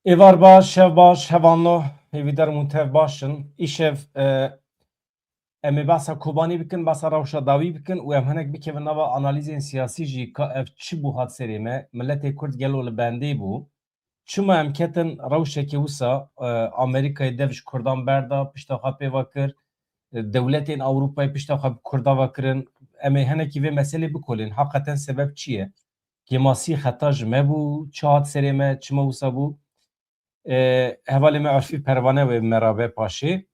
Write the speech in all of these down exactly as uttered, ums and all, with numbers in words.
Êvar baş, şev baş, hevalno, hêvîdar im hûn tev baş in. Îşev, e, em ê behsa Kobanî bikin, behsa rewşa dawî bikin û em hinek bikevin nava analîzên siyasî jî ka ev çi bû hat serê me, miletê Kurd gelo li bendê bû. Çima em ketin rewşekê wisa, e, Amerîkayê dev ji Kurdan berda, pişta xwe pê ve kir, e, dewletên Ewropayê pişta xwe bi Kurda ve kirin. Em ê hinekî vê meselê bikolên. Heqeten sebeb çi ye? Kêmasî xeta ji me bû, çi hat serê me, çima wisa bû? E, hevalê me Arfî Pervane wê me rabe paşê.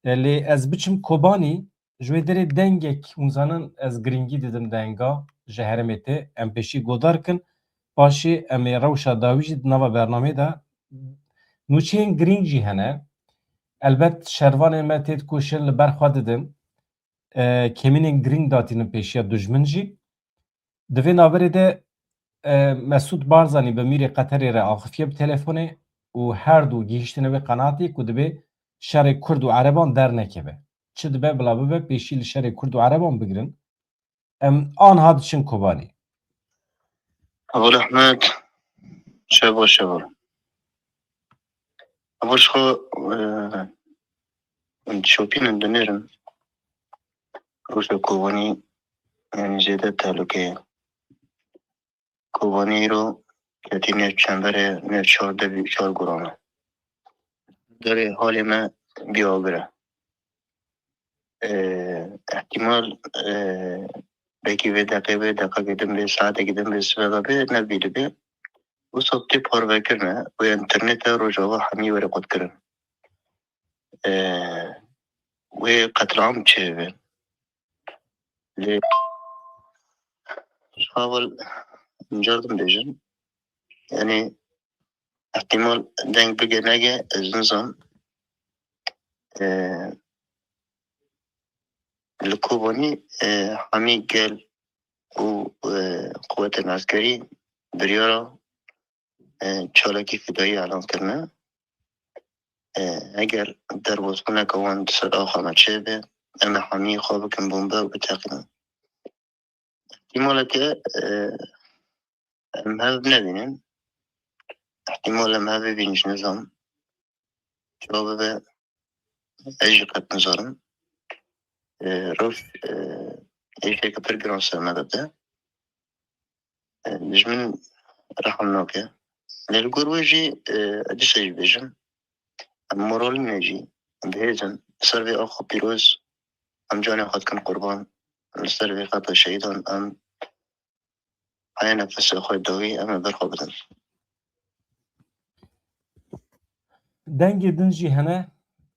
E, lê ez biçim Kobanî, ji wê derê dengek, hûn zanin ez girîngî didim denga ji herêmê tê. Em pêşî godar kin, paşê em ê rewşa dawî jî di nava bernameyê de nûçeyên girîng jî hene. Elbet şervanên me tê dikoşin li ber xwe didin. E, kemînên girîng datînin pêşiya dujmin jî. Di vê navberê de, e, Mesûd Barzanî bi mîrê Qeterê re axifiye bi telefonê û her du gihîştine wê qenaatê ku dibê şerê Kurd û Ereban dernekeve. Çi dibe bila bibe pêşî li şerê Kurd û Ereban bigirin. Em anha diçin Kobanî. Ebu Ehmed, şev baş, şev baş. Ebu ji xwe, e, em dişopînin, dinêrin. Rûsya Kobanî, yanî zêde tehlûke ye. Kobanî îro ketî nêv çemberê, nêv çar dev û çar guran e. Derê halê me bî agir e. Ee, ihtimal, ee, belkî vê deqê, vê deqekê din bê, saetekê din bê, sibe ve bê, ne bî dibê. Wisa tê parvekirine û internete Rojava hemî were qutkirin. Ee, wê qetliam çêbe. Lê heval, car din bêjin, yanî ihtimal deng bige nege, ez nizam. Ee, li Kobanî, ee, hemî gel û, ee, quwetên eskerî biryara, ee, çalakî fidayî elan kirine. Ee, eger derbasbûneke wan di ser axa me çêbe, em ê hemî xwe bikin bombe û biteqînin. Îhtimaleke, e, em hev nebînin. Îhtimal em hev bibînin jî nizam. Çawa bibe, ez jî qet nizanim. E, rewş, e, êşeke pir giran ser me de be. E, ji min rehm nake. Lê li gor wê jî, e, dîsa jî bêjim. Em moralî me jî, em bi hêz in. Ser vê axa pîroz, em canê xwe dikin qurban. Li ser vê xeta şehîdan em heye nefesê xwe dawî, em ê ber xwe bidin. Dengê din jî hene,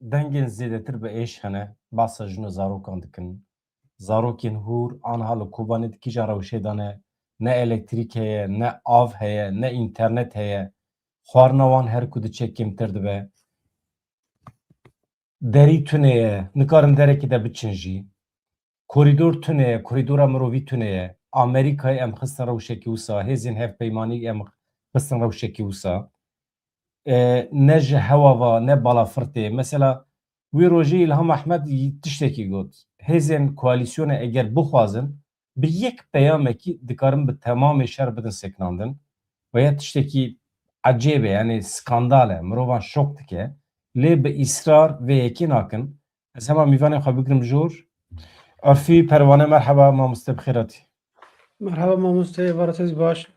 dengên zêdetir bi êş hene, behsa jin û zarokan dikin. Zarokên hûr anha li Kobanê di kîjan rewşê de ne, ne elektrîk heye, ne av heye, ne înternet heye. Xwarina wan her ku diçe kêmtir dibe. Derî tune ye, nikarin derekê de biçin jî. Korîdor tune ye, korîdora mirovî tune ye. Amerîkayê em xistin rewşekî wisa, hêzên hevpeymanî em xistin rewşekî wisa. E, ne ji hewa va, ne balafir tê. Mesela, wî rojê Îlham Ehmed tiştekî got. Hêzên koalîsyonê eger bixwazin, bi yek peyamekî dikarin bi temamê şer bidin sekinandin. Ve ya tiştekî ecêb e, yanî skandal e, mirovan şok dike. Lê bi îsrar vê yekê nakin. Ez hema mîvanê xwe bigrim jor. Urfî Perwane, merheba mamoste, bi xêr hatî. Merheba mamoste, êvara te jî baş,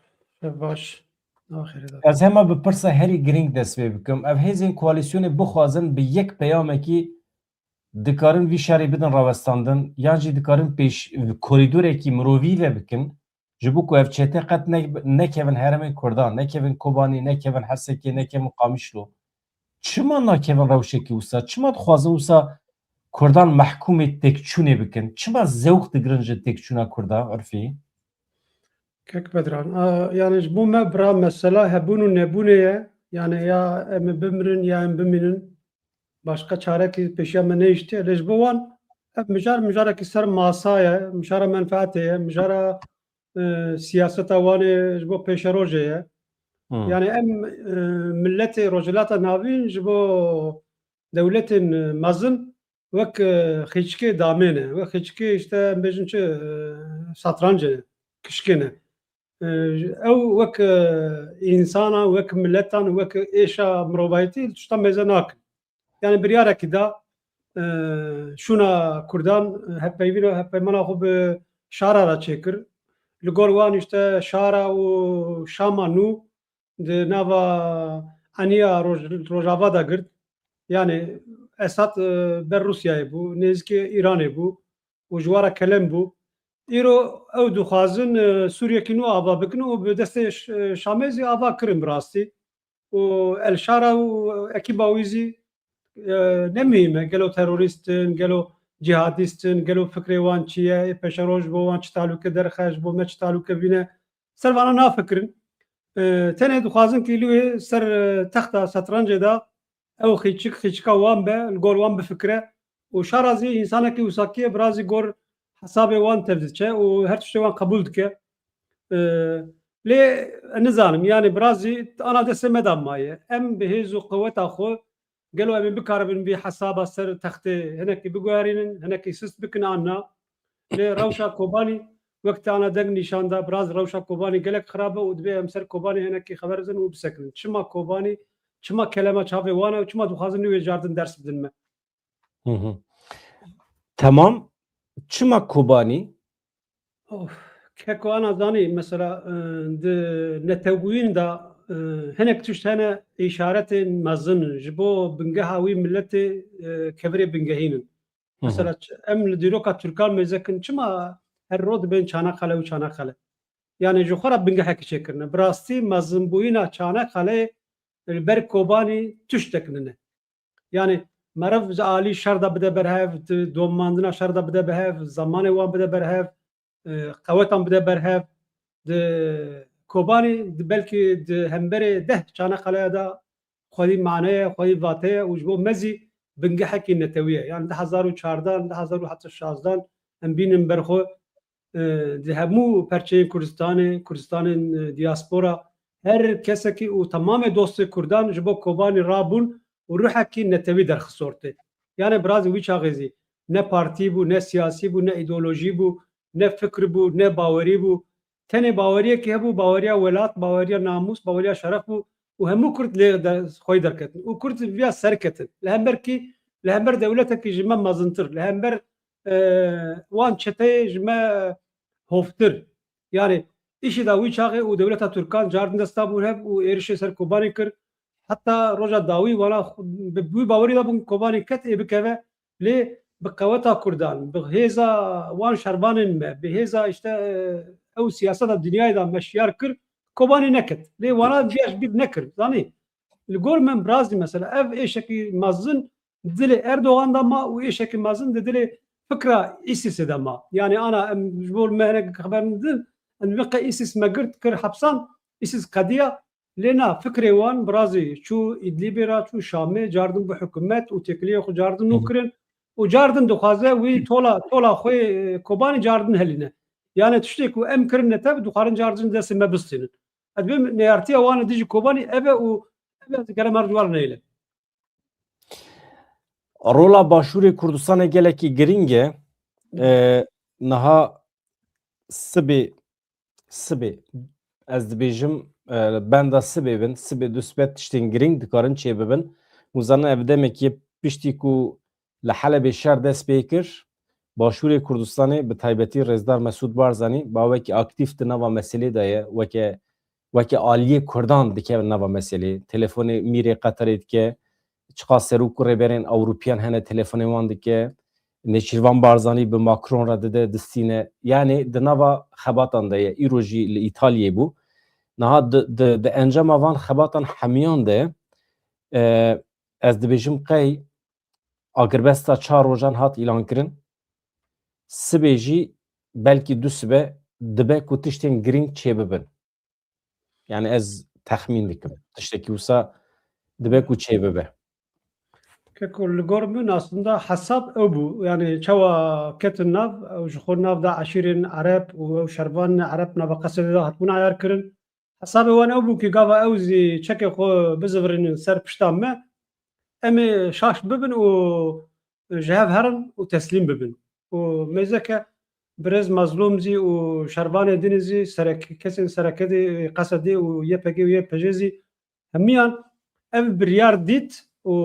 şev baş. Nava xêrê de. Ez hema bi pirsa herî girîng dest pê bikim. Ev hêzên koalîsyonê bixwazin bi yek peyamekî dikarin vî şerê bidin rawestandin, yan jî dikarin pêş, korîdorekî mirovî ve bikin, ji bo ku ev çete qet ne-, nekevin herêmên Kurdan, nekevin Kobanî, nekevin Hesekê, nekevin Qamişlo. Çima nakevin rewşekî wisa? Çima dixwazin wisa Kurdan mehkûmê têkçûnê bikin? Çima zewq digirin ji têkçûna Kurda, Urfî? Kek Bedran, a, yani ji bo me bira mesela hebûn û nebûnê ye. Yani ya em ê bimirin ya em bimînin. Başqa çarekî pêşiya me nehiştiye. Lê ji bo wan ev mijar, mijarekî ser masa ye, mijara menfeetê ye, mijara, e, siyaseta wan ê ji bo pêşerojê ye. Hmm. Yani em, e, miletê Rojhilata Navîn ji bo dewletên, e, mezin wek, e, xîçkê damê ne. Wek xîçkê işte em bêjin çi, e, satrancê ne, kişkê ne. E, ew wek, e, însanan, wek miletan, wek êşa mirovahîtî tişta mêze nakin. Yani biryarekî da, e, şûna Kurdan, e, hevpeyvîna, hevpeymana xwe bi Şara re çêkir. Li gor wan işte Şara û Şama nû di nava eniya Roj-, Rojava de girt. Yani Esad, e, ber Rûsyayê bû, nêzîkî Îranê bû û ji wan re kelem bû. Îro ew dixwazin, e, Sûriyekî nû ava bikin û bi destê Ş-, Şamê zî ava kirin bi rastî. Û El Şara û ekîba wî zî, e, ne muhîm e. Gelo terorîst in, gelo cîhadîst in, gelo fikrê wan çi ye, ê peşeroj ji bo wan çi talûke derxe, ji bo me çi talûke bîne. Ser vana nafikirin. E, tenê dixwazin kî li wê ser, e, texta setrencê de ew xîçik, xîçika wan be, li gor wan bifikire. Û Şara zî însanekî wisa kî ye, bi rastî gor hesabê wan tev diçe û her tiştê wan qebûl dike. E, lê nizanim, yani bi rastî ana destê me de maye. Em bi hêz û qeweta xwe gelo em ê bikaribin vî hesaba ser textê hinekî biguherînin, hinekî sist bikin an na? Lê rewşa Kobanî wek te ana deng nîşan da, bi rastî rewşa Kobanî gelek xirab e û divê em ser Kobanî hinekî xeber bidin û bisekinin. Çima Kobanî, çima kelema çavê wan e û çima dixwazin li wê cardin ders bidin me? Hı hı. Temam. Çima Kobanî? Of, keko ana zanî, mesela, e, di netewbûyîn de, e, hinek tişt hene, îşaretên mezin ji bo bingeha wî miletê, e, kevirê bingehîn in. Hı hı. Mesela, ç-, em li dîroka Tirkan mêze kin, çima her roj dibên Çanakkale û Çanakkale? Yani ji xwe re bingehekî çêkirine. Bi rastî mezinbûyîna Çanakkale li ber Kobanî tiştek nine. Yani meriv ji alî şer de bide berhev, di domandina şer de bide berhev, zemanê wan bide berhev, e, qewetan bide berhev. Di Kobanî di belkî di hemberê deh Çanakkaleya de xwedî mane ye, xwedî vate ye û ji bo me zî bingehekî netewî ye. Yani du hezar û çardeh, du hezar û heta şazdeh em bînin ber xwe, e, di hemû perçeyên Kurdistanê, Kurdistanên, e, diaspora, her kesekî û temamê dostê Kurdan ji bo Kobanî rabûn û ruhekî netewî derxist ortê. Yani bi rastî wî çaxê zî ne partî bû, ne siyasî bû, ne îdeolojî bû, ne fikr bû, ne bawerî bû. Tenê baweriyekî hebû, baweriya welat, baweriya namûs, baweriya şeref bû û hemû Kurd lê de xweyî derketin. Û Kurd viya serketin. Li hember kî? Li hember dewletekî ji me mezintir, li hember, e, wan çeteyê ji me hovtir. Yani îşî da wî çaxê û dewleta Tirkan cardin desta bûn hev û êrişê ser Kobanî kir. Heta roja dawî wana xu-, bi, bi wî bawerî de bûn Kobanî ket ê bikeve, lê bi qeweta Kurdan, bi hêza wan şervanên me, bi hêza işte, e, ew siyaseta dinyayê de me şiyar kir, Kobanî neket. Lê wana viya ji bîr nekir. Zanî, li gor min bi rastî mesela ev êşekî mezin di dilê Erdogan de ma û êşekî mezin di dilê fikra îsîsê de ma. Yani ana em ji bo me hinek xeber didin, em dibin qe îsîs me girt, kir hepsan, îsîs qediya. Lê na, fikrê wan bi rastî çû Îdlîbê re, çû Şamê, cardin bi hikûmet û têkiliyê xwe cardin nû kirin û cardin dixwaze wî tola, tola xwe, e, Kobanî cardin helîne. Yani tiştê ku em kirine tev, dixwarin cardin destê me bistînin. Ez dibêm neyartiya wan li dijî Kobanî ev e û ev e, ez gere mer ji wan re neylim. Rola Başûrê Kurdistanê gelekî girîng e. E, niha sibê, sibê, ez dibêjim, e, benda sibê bin, sibê du sibe tiştên girîng dikarin çêbibin. Hûn zanin ev demekî ye piştî ku li Helebê şer dest pê kir, Başûrê Kurdistanê, bi taybetî Rêzdar Mesûd Barzanî, ba wekî aktîf di nava meselê de ye, weke, weke aliyê Kurdan dikeve nava meselê. Telefonê Mîrê Qeterê dike, çiqas serok û rêberên Ewropiyan hene, telefonê wan dike. Nêçîrvan Barzanî bi Macron re dide, distîne. Yanî di nava xebatan de ye. Îro jî li Îtalyayê bû. Niha di, di, di encama van xebatan hemiyan de, e, ez dibêjim qey agirbesta çar rojan hat îlankirin. Sibê jî belkî du sibe dibe ku tiştên girîng çêbibin. Yani ez texmîn dikim. Tiştekî wisa dibe ku çêbibe. Keko, li gor min aslında hesab ew bû. Yani çawa ketin nav, ew ji xwe nav da eşîrên Ereb û ew şervanên Ereb nava Qesedê de hatibûn ayar kirin. Hesabê wan ew bû ku gava ew zî çekê xwe bizivirînin ser pişta me, em ê şaş bibin û ji hev herin û teslîm bibin. Û mêzeke Birêz Mezlûm zî û şervanê din zî, serek-, kesên sereketê, Qesedê û Y P G û Y P J zî hemiyan ev biryar dît û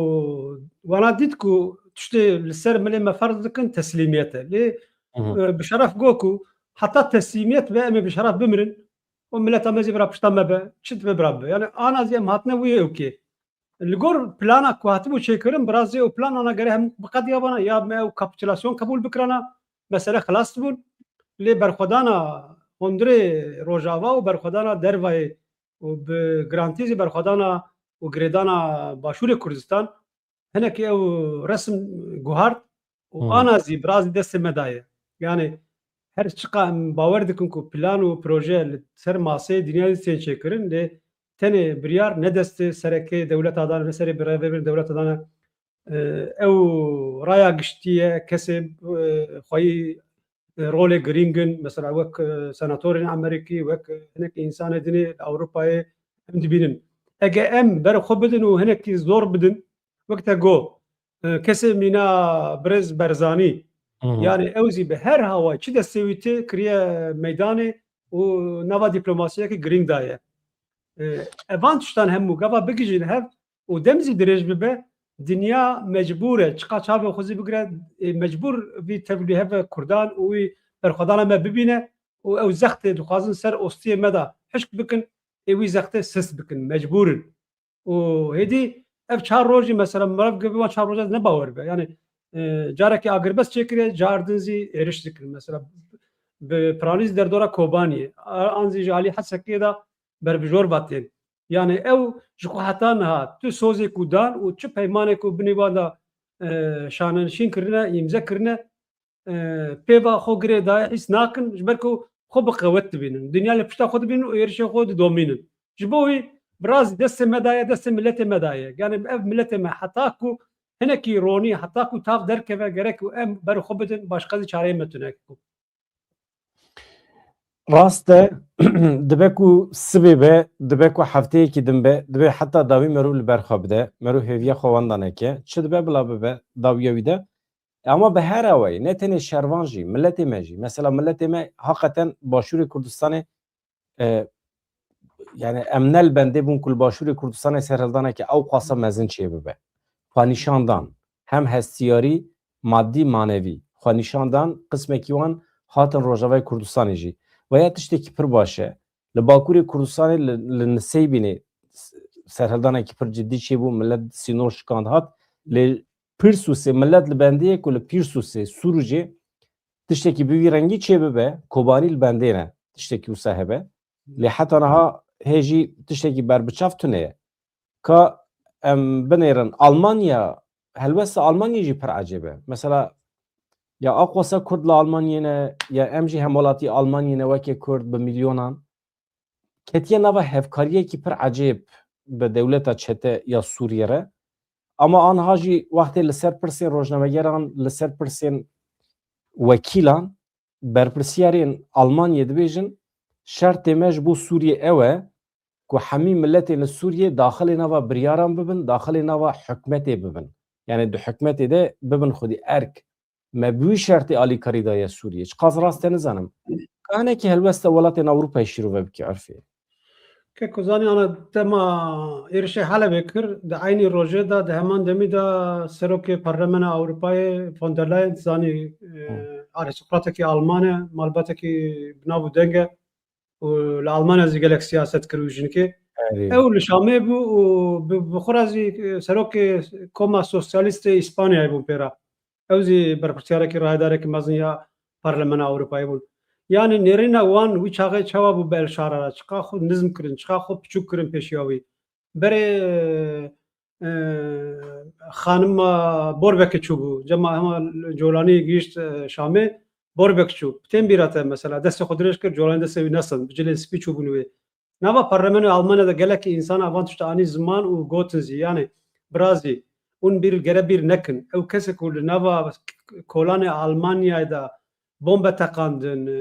wana dît ku tiştê li ser milê me ferz dikin teslîmiyet e. Lê, Hı hı. e, bi şeref got ku heta teslîmiyet be em ê bi şeref bimirin û mileta me zî bira pişta me be, çi dibe bira bibe. Yani ana zî em hatine wî ewkê. Li gor plana ku hatibû çêkirin, birazê û plan ana gere hem biqediyabana, ya me ew kapitülasyon qebûl bikirana, mesele xilas dibûn. Lê berxwedana hundirê Rojava û berxwedana dervayê û bi girantî zî berxwedana û girêdana Başûrê Kurdistan hinekî ew resim guhart û Hmm. ana zî birazî destê me daye. Yani her çiqa em bawer dikin ku plan û proje li ser maseyê dinya zî tên çêkirin, lê tenê biryar ne destê serekê dewleta dane, ne serê birêvebirên dewleta dane. E, ew raya giştî ye, kesê, e, xweyî, e, rolê girîng in, mesela wek, e, senatorên Amerîkî, wek, e, hinek însanê dinê li Ewropayê em dibînin. Ege em ber xwe bidin û hinekî zor bidin, wek te got, e, kesê mîna birêz Berzanî, Hı hı. yani ew zî bi her hawayî çi destê wî tê kiriye meydanê û nava dîplomasiyekî girîng daye. E, evan tiştan hemû gava bigihîjin hev û dem zî dirêj bibe, dinya mecbûr e, çiqa çavê xwe zî bigire, e, mecbûr vî tevlî heve Kurdan û wî berxwedana me bibîne û ew zextê dixwazin ser ostiyê me de hişk bikin, ê wî zextê sist bikin, mecbûr in. Û hêdî ev çar rojî mesela meriv gibi wan çar roja ne bawer be. Yani, e, carekî agirbest çêkiriye, car din zî êriş dikin. Mesela bi piranî zî derdora Kobaniyê, a-, an zî ji alî Hesekê de berbijor ve tên. Yani ew ji xwe heta niha tu sozê ku dan û çi peymanê ku binê wan de, e, şanenşîn kirine, îmze kirine, e, pêva xwe girê daye hîs nakin, ji ber ku xwe bi qewet dibînin. Dinya li pişta xwe dibînin û êrişê xwe didomînin. Ji bo wî birazî destê me daye, destê miletê me daye. Yani ev miletê me heta ku hinekî ronî, heta ku tav derkeve, gerek ku em ber xwe bidin, başqa zî çareyê me tune. Rast e, dibe ku sibê be, dibe ku hefteyekî din be, dibe heta dawî merû li ber xwe bide, merû hêviya xwe wenda neke. Çi dibe bila bibe dawiya wî de. Ama bi her awayî, ne tenê şervan jî, miletê me jî. Mesela miletê me haqeten Başûrê Kurdistanê, e, yani em ne li bendê bûn ku li Başûrê Kurdistanê serhildaneke ew qasa mezin çêbibe. Xwenîşandan, hem hestiyarî, madî, manevî. Xwenîşandan, qismekî wan hatin Rojavayê Kurdistanê jî. Veya tiştekî pir baş e. Li Bakurê Kurdistanê li, li Niseybînê s-, serhildanekî pir cidî çêbû, milet sînor şikand hat. Lê Pîrsûsê, milet li bendê ye ku li Pîrsûsê, Sûrûcê tiştekî bi wî rengî çêbibe, Kobanî li bendê ne, tiştekî wisa hebe. Lê heta niha hê jî tiştekî berbiçav tune ye. Ka em binêrin Almanya, helwesta Almanyayê jî pir ecêb e. Mesela, ya aqwasa Kurd li Almanyayê ne, ya em jî hemwelatî Almanyayê ne weke Kurd bi milyonan. Ketiye nava hevkariyekî pir ecêb bi dewleta çete ya Sûriyê re. Ama anha jî wextê li ser pirsên rojnamegeran, li ser pirsên wekîlan, berpirsiyarên Almanyê dibêjin, şertê me ji bo Sûriyê ew e ku hemî miletên li Sûriyê daxilê nava biryaran bibin, daxilê nava hikûmetê bibin. Yani di hikûmetê de bibin xwedî erk. Me bi wî şertê alîkarî daye Sûriyê. Çiqas rast e nizanim. Ka hinekî helwesta welatên Ewropayê şîrove bike, Erfê. Keko zanî ana dema êrişê Helebê kir, di eynî rojê de, di heman demî de serokê Parlemena Ewropayê von der Leyen zanî, e, Hı. arîstokratekî Alman e, malbatekî bi nav û deng e û li Almanya zî gelek siyaset kir û jinkê. Erê. Ew li Şamê bû û bi, bi xwe re zî, e, serokê Koma Sosyalîstê Îspanyayê bûn pê re. Ew zî berpirsiyarekî rayedarekî mezin ya Parlemena Ewropayê bûn. Yani nêrîna wan wî çaxê çawa bû bi El Şara re? Çiqa xwe nizm kirin, çiqa xwe piçûk kirin pêşiya wî. Berê, e, xanima Borbekê çûbû. Cema hema Colanî gihîşt, e, Şamê, Borbek çû. Tên bîra te mesela, destê xwe dirêj kir, Colanî destê wî nesand. Bi cilên spî çûbûn wê. Nava parlamentoya Almanya de gelekî însan a van tişta anî ziman û gotin zî, yani birazî, hûn bîr gere bîr nekin. Ew kesê ku li nava kolanê Almanyayê de bombe teqandin, e,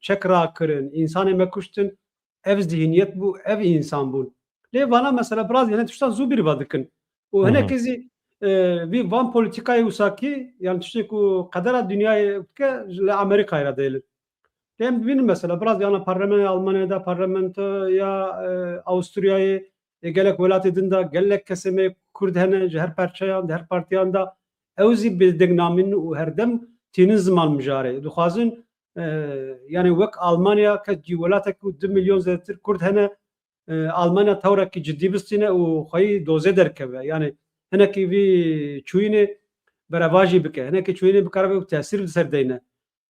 çek rakirin, însanê me kuştin, ev zîhniyet bû, ev însan bûn. Lê vana mesela birazî hinek tiştan zû bîr ve dikin. Û Hı hı. hinekê zî, e, vî van polîtîkayê wisa kî, yani tiştê ku qedera dinyayê dike, li Amerîkayê re dêlin. Lê em dibînin mesela, biraz yana parlamentoya Almanyayê de, parlamentoya, e, Avusturyayê, e, gelek welatê din de, gelek kesê me Kurd hene, ji her perçeyan, di her partiyan de, ew zî bêdeng namînin û herdem tînin ziman mijarê. Dixwazin, e, yani wek Almanya, ke cî welatek û du milyon zêdetir Kurd hene, e, Almanya tewrekî cidî bistîne û xweyî dozê derkeve. Yani hinekî vî çûyînê berevajî bike, hinekî çûyînê bikare ve tesîr li ser deyne.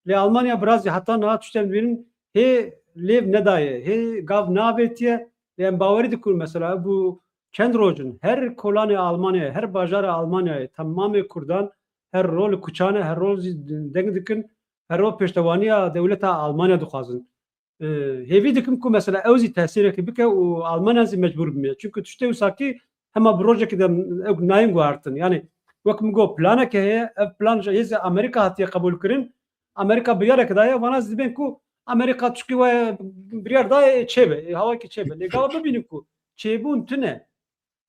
Lê Almanya biraz jî heta niha tiştên dibînin hê lêv nedaye, hê gav neavêtiye. Lê em bawerî dikin mesela, ev bû çend roj in, her kolanê Almanyayê, her bajara Almanyayê, temamê Kurdan her rol kuçane, her rol zî deng dikin, her rol pêştewaniya dewleta Almanya dixwazin. E, hêvî dikim ku mesela ew zî tesîrekê bike û Almanya zî mecbûr bimiye. Çunku tiştê wisa kî hema bi rojekê de ew nayên guhartin. Yani wek min got, planeke heye, ev plan ji hêzê Amerîka hatiye qebûlkirin. Amerîka biryareke daye, vana zî dibên ku Amerîka tişkî we biryar daye, ê çêbe, ê hawakî çêbe. Lê gava bibînin ku çêbûn tune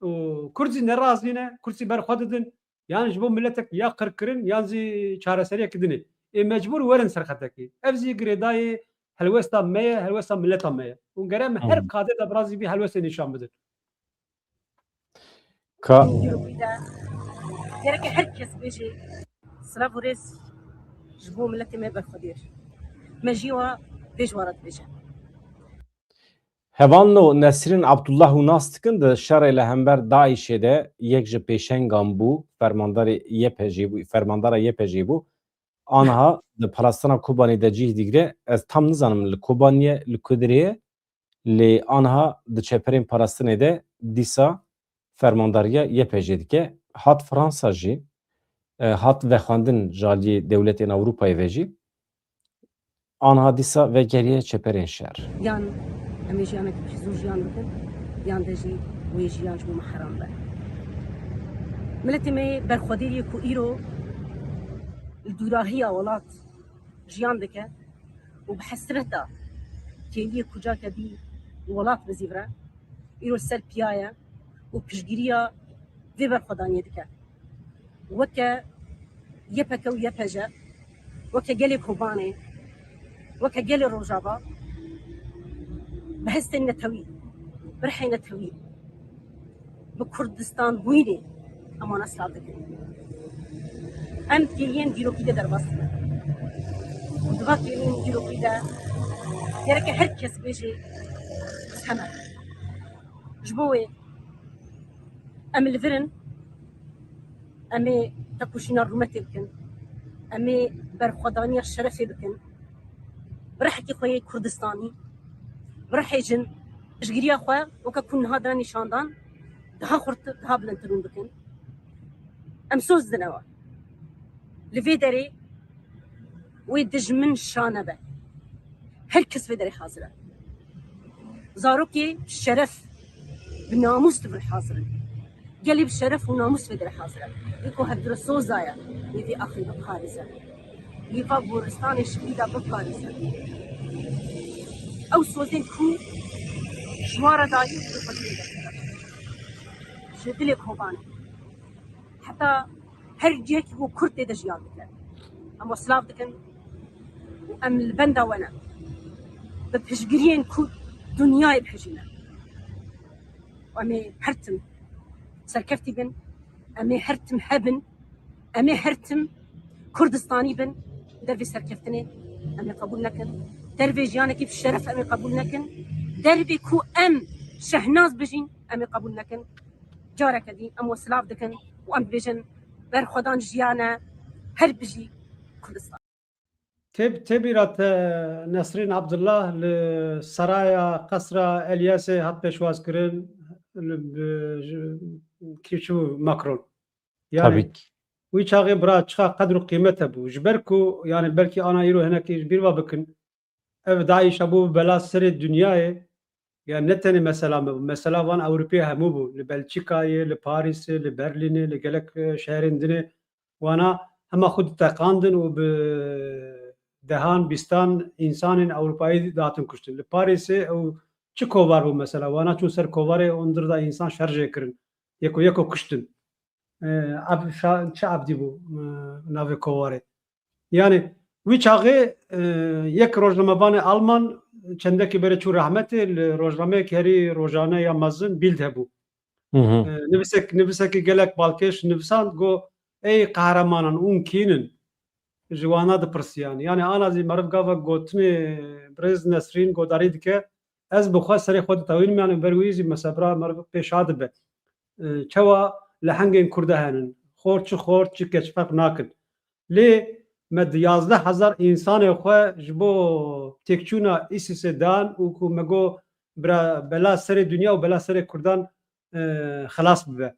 û Kurd zî nerazî ne, Kurd zî ber xwe didin. Yan ji bo miletek ya qirkirin, yan zî çareseriyek dinê. Ê mecbûr werin ser xetekê. Ev zî girêdayê helwesta me ye, helwesta mileta me ye. Û gere em her Hı. kadê de birazî vî helwestê nîşan bidin. Ka Gereke her kes bêje, silav û rêz ji bo miletê me berxwedêr. Me jî wa vê ji wa re dibêje. Hevalno Nesrîn Abdullah û nas dikin, di şerê li hember DAIŞê de yek ji pêşengan bû, fermandarê Y P G bû, fermandara Y P G bû. Aniha di parastina Kobanê de cih digire. Ez tam nizanim li Kobanê ye, li ku derê ye, lê aniha di çeperên parastinê de dîsa fermandariya Y P G dike. Hat Fransa jî, e, hat vexwendin ji aliyê dewletên Ewropayê ve jî. Aniha dîsa vegeriye çeperên şer. Yan em ê jiyanek pişt zû jiyan bikin, yan de jî wê jiyan ji bo me heram be. Miletê me yê berxwedêr yê ku îro li dûrahiya welat jiyan dike û bi hesreta kêliyê kucake dî welat bizîvre, îro li ser piya ye û piştgiriya vê berxwedaniyê dike. Weke Y P G û Y P G, weke gelê Kobanê, weke gelê Rojava, bi hestên netewî, bi rihê netewî, bi Kurdistan bûyînê em wana silav dikin. Em kêliyên dîrokî de derbas dibin. Û di va kêliyên dîrokî de gereke her kes bêje heme. Ji bo wê em li vir in, em ê tekoşîna rûmetê bikin, em ê berxwedaniya şerefê bikin, bi rihekî xwe yê Kurdistanî, bi rihê jin, piştgiriya xwe weke ku niha dane nîşandan, daha xurt, daha bilindtir hûn bikin. Em soz dine we. Li vê derê wê dijmin şa nebe. Her kes vê derê hazir e. Zarokê bi şeref, bi namûs di vir hazir in. Gelê bi şeref û namûs vê derê hazir e. Wê ku hevdire soza ye, wê vê axê biparêze. Wê va goristanê şikî de biparêze. Ew sozên ku ji wan re dayî, ji dilê Kobanê. Heta her cihekî ku Kurd tê de jiyan dike. Em we silav dikin û em li benda we ne. Bi piştgiriyên ku dinyayê dihejîne. Û em ê her tim serkeftî bin, em ê her tim hebin, em ê her tim Kurdistanî bin, dervê serkeftinê em ê qebûl nekin. Dervê jiyanekî bi şeref em ê qebûl nekin. Dervê ku em şehnaz bijîn, em ê qebûl nekin. Careke dî em we silav dikin û em dibêjin berxwedan jiyan e, her bijî Kurdistan. Tê, tê bîra te Nesrîn Abdullah li seraya qesra Elyasê hat pêşwazkirin, li, bi, ji, kî çi bû? Macron. Yani, Tabii ki. Wî çaxê bira çiqa qedr û qîmet hebû. Ji ber ku, yani, belkî ana îro hinekî ji bîr ve bikin, ev DAIŞ hebû bela serê dinyayê. Yani ne tenê mesela me bû, mesela van Ewropê hemû bû. Li Belçîkayê, li Parîsê, li Berlînê, li gelek, e, şeherên dinê. Wana hema xwe diteqandin û bi dehan, bîstan însanên Ewropayî dihatin kuştin. Li Parîsê ew çi kovar bû mesela? Wana çûn ser kovarê, ondir da însan şerjê kirin. Yeko yeko kuştin. E, Ab-, Şa-, çi Abdî bû, e, navê kovarê. Yani, Wî çaxê e, yek rojnamevanê Alman çendekî berê çû rehmetê, li rojnameyek herî rojane ya mezin Bild hebû. E, nivisek, nivisekî gelek balkêş nivisand, got, ey qehremanan, hûn kînin? Ji wana dipirsiyan. Yani ana zî meriv gava gotinê birêz Nesrîn godarî dike, ez bi xwe serê xwe ditewînim, yani ber wî zî mesebra meriv pêşa dibe. E, çawa lehengên Kurda henin? Xor çi xor, çi keç ferq nakin. Lê me di yazdeh hezar însanê xwe ji bo têkçûna îsîsê dan û ku me got bira bela serê dinya û bela serê Kurdan, e, xelas bibe.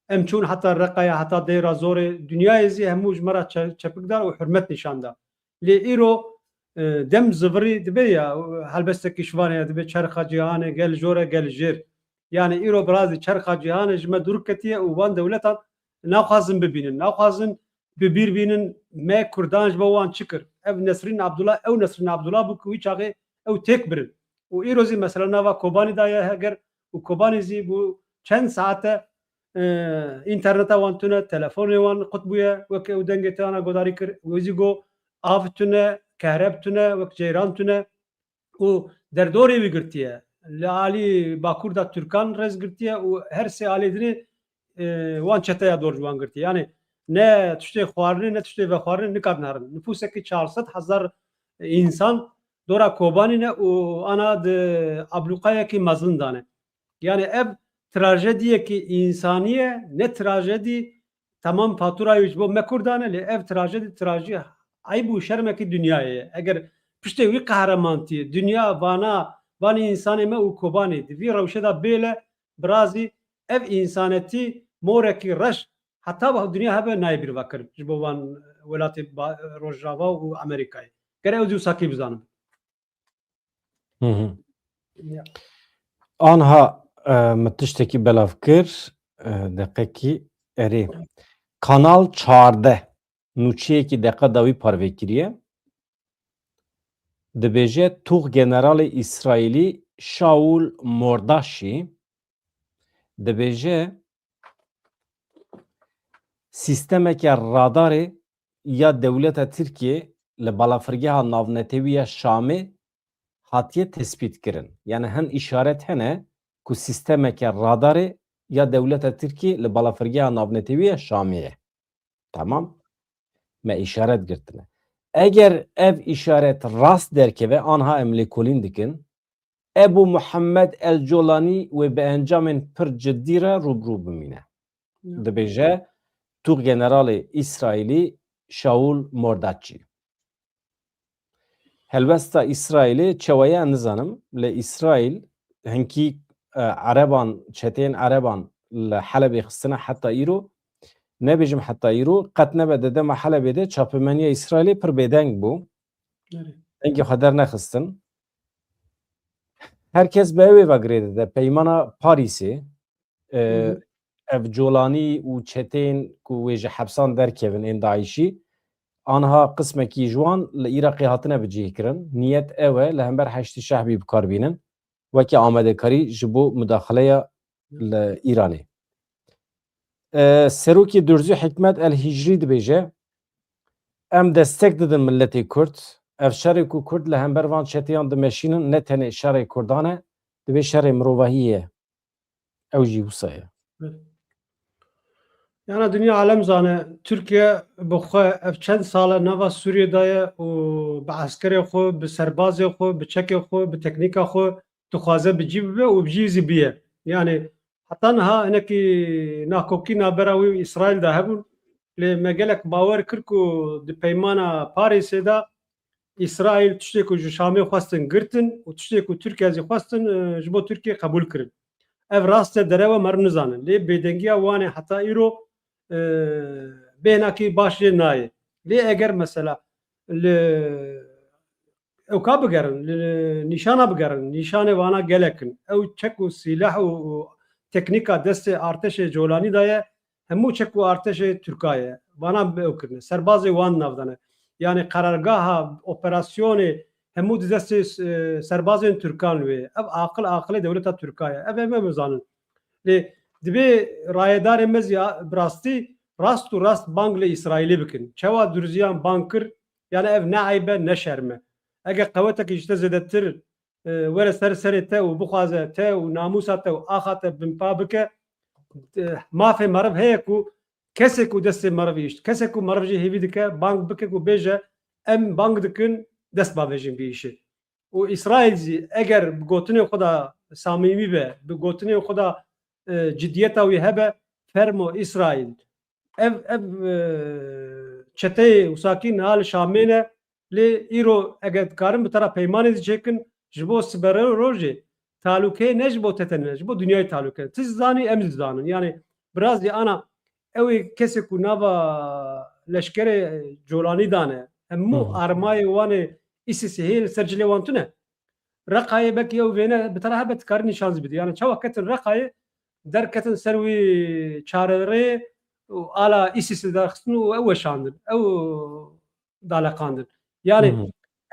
Em çûn heta Reqaya, heta Deyra Zorê, dinyayê zî hemû ji me re çe-, çepik da û hurmet nîşan da. Lê îro, e, dem zivirî dibe ya, helbestekî şivanê ya dibe çerxa cîhanê gel jor e, gel jêr. Yani îro birazî çerxa cîhanê ji me dûr ketiye û wan dewletan naxwazin bibînin, naxwazin bi bîr bînin me Kurdan ji bo wan çi kir. Ev Nesrîn Abdullah, ew Nesrîn Abdullah bû ku wî çaxê ew têk birin. Û îro zî mesela nava Kobanî de ye heger û Kobanî zî bû çend saete, e, înterneta wan tune, telefonê wan qut bûye, wek ew dengê te ana godarî kir, wê zî got av tune, kehreb tune, wek ceyran tune. Û derdorê wî girtiye. Li alî bakur de Tirkan rêz girtiye û her sê alî dinê, e, wan çeteya dor ji wan girtiye. Yani ne tiştê xwarinê, ne tiştê vexwarinê nikar nerin. Nifûsekî çar sed hezar însan dora Kobanî ne û ana di ablûqayekî mezin dane. Yani ev trajediyekî însanî ye, ne trajedî, temam faturayê ji bo me Kurdan e, lê ev trajedî, trajî eyb û şermekî dinyayê ye. Eger piştê wî qehremantiye dinya vana, vanî însanê me û Kobanî di vî rewşe de bêle, birazî ev însanetî morekî reş heta dinya hebe nayê bîrva kirin ji bo van welatê ba-, Rojava û Amerîkayê. Gere ew zî wisa kî bizanin. Hı hı. Ya. Anha, e, min tiştekî belav kir, e, deqekî erê. Kanal çardeh, nûçeyekî deqa dawî parve kiriye. Dibêje, Tûxgeneralê Îsraîlî Şaul Mordaşî dibêje, sîstemeke radarê ya dewleta Tirkiyê li balafirgeha navnetewî ya Şamê hatiye tespîtkirin. Yani hin îşaret hene ku sîstemeke radarê ya dewleta Tirkiyê li balafirgeha navnetewî ya Şamê ye. Tamam? Me îşaret girtine. Eger ev îşaret rast derkeve, anha em lêkolîn dikin, Ebu Muhammed El Colanî wê bi encamên pir cidî re rûbirû bimîne. Ya. Dibêje, Tûxgeneralê Îsraîlî Şaul Mordaçî. Helwesta Îsraîlê çawa ye nizanim, lê Îsraîl hinkî, e, Ereban, çeteyên Ereban li Helebê xistine heta îro. Nebêjim heta îro, qet nebe di dema Helebê de çapemeniya Îsraîlê pir bêdeng bû. Erê. Dengê xwe dernexistin. Her kes bi ew ê ve girê dide. Peymana Parîsê, e, Hı hı. ev Colanî û çeteyên ku wê ji hepsan derkevin ên DAIŞî, anha qismekî ji wan li Iraqê hatine bicihkirin. Niyet ew e li hember Heşdî Şehbî bi kar bînin, weke amadekarî ji bo mudaxileya li Îranê. E, Serokê Durzî Hikmet El Hicrî dibêje, Em destek didin miletê Kurd. Ev şerê ku Kurd li hember van çeteyan dimeşînin ne tenê şerê Kurdan e, divê şerê mirovahiyê ye. Ew jî wisa ye. Yana dinya alem zane, Tirkiye bi xwe ev çend sal e nava Sûriyê de ye û bi eskerê xwe, bi serbazê xwe, bi çekê xwe, bi teknîka xwe dixwaze bi cî bibe û bi cî zî biye. Yani heta niha hinekî nakokî navbera wî û Îsraîl de hebûn. Lê me gelek bawer kir ku di peymana Parîsê de Îsraîl tiştê ku ji Şamê xwestin girtin û tiştê ku Tirkiye zî xwestin, e, ji bo Tirkiye qebûl kirin. Ev rast e, derew e, meriv nizanin. Lê bêdengiya wan ê heta îro, e, bêhnakî baş jê nayê. Lê eger mesela li ewka bigerin, li nîşana bigerin, nîşanê vana gelek in. Ew çek û sîleh û, û teknîka destê artêşê Colanî de ye, hemû çek û artêşê Tirka ye. Vana bi ew kirine. Serbazê wan nav de ne. Yani qerargaha operasyonê hemû di destê, e, serbazên Tirkan wê. Ev aqil aqilê dewleta Tirka ye. Ev em, em zanin. Lê divê rayedarê me zî a, bi rastî rast û rast bang li Îsraîlê bikin. Çawa Durziyan bang kir, Yani ev ne eyb e, ne şerm e. Eger qewetekî ji te zêdetir, e, were ser serê te û bixwaze te û namûsa te û axa te binpa bike, e, mafê meriv heye ku kesê ku destê merivî îşt, kesê ku meriv jê hêvî dike, bang bike ku bêje, em bang dikin, dest bavêjin vî îşê. Û Îsraîl zî eger bi gotinên xwe de samîmî be, bi gotinên xwe de, e, cidiyeta wî hebe, fermo Îsraîl. Ev, ev, e, çeteyê wisa kî niha li Şamê ne, lê îro eger dikarin bi te re peymanê zî çêkin, ji bo siberê rojê talûkeyê ne ji bo te tenê, ji bo dinyayê talûke. Ti zî zanî, em zî zanin. Yani biraz zî ana ew ê kesê ku nava leşkerê colanî dane, hemû Hı hı. armayê wan ê îsîsê hê li ser cilê wan tune. Reqayê belkî ew vêne bi te re hebe, dikarî nîşan zî bidî. Yani çawa ketin Reqayê, derketin ser wî çarerê û ala îsîsê derxistin û ew weşandin, ew daleqandin. Yani Hı hı.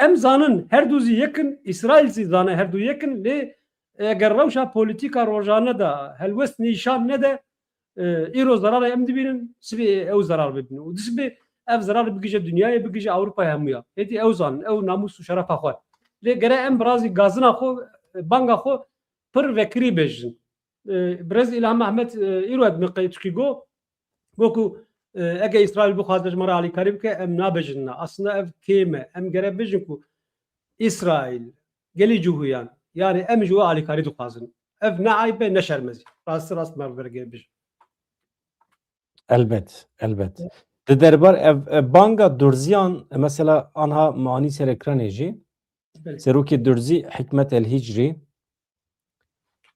em zanin her du zî yekin, Îsraîl zî zane her du yekin, lê eger rewşa polîtîka rojane de helwest nîşan nede, e, îro zerarê em dibînin, sibê ew zerar bibînin. Û di sibê ev zerar bigije dinyayê, bigije Ewropayê hemûya. Hêdî ew zanin, ew namûs û şerefa xwe. Lê gere em bi razî gazina xwe, banga xwe pir vekirî bêjin. E, Birêz Îlham Mehmet, e, îro ez min qey çikî got, got ku, e, ege Îsraîl bixwaze ji me re alîkarî bike, em nabêjin na. Aslında ev kêm e. Em gere bêjin ku Îsraîl, gelî cihûyan, yani em ji we alîkarî dixwazin. Ev ne eyb e, ne şerm e zî. Rastî rast me vere gere bêjin. Elbet, elbet. Di derbar ev, ev banga Durziyan, mesela anha me anî ser ekranê jî. Belê. Serokê Durzî Hikmet El Hicrî,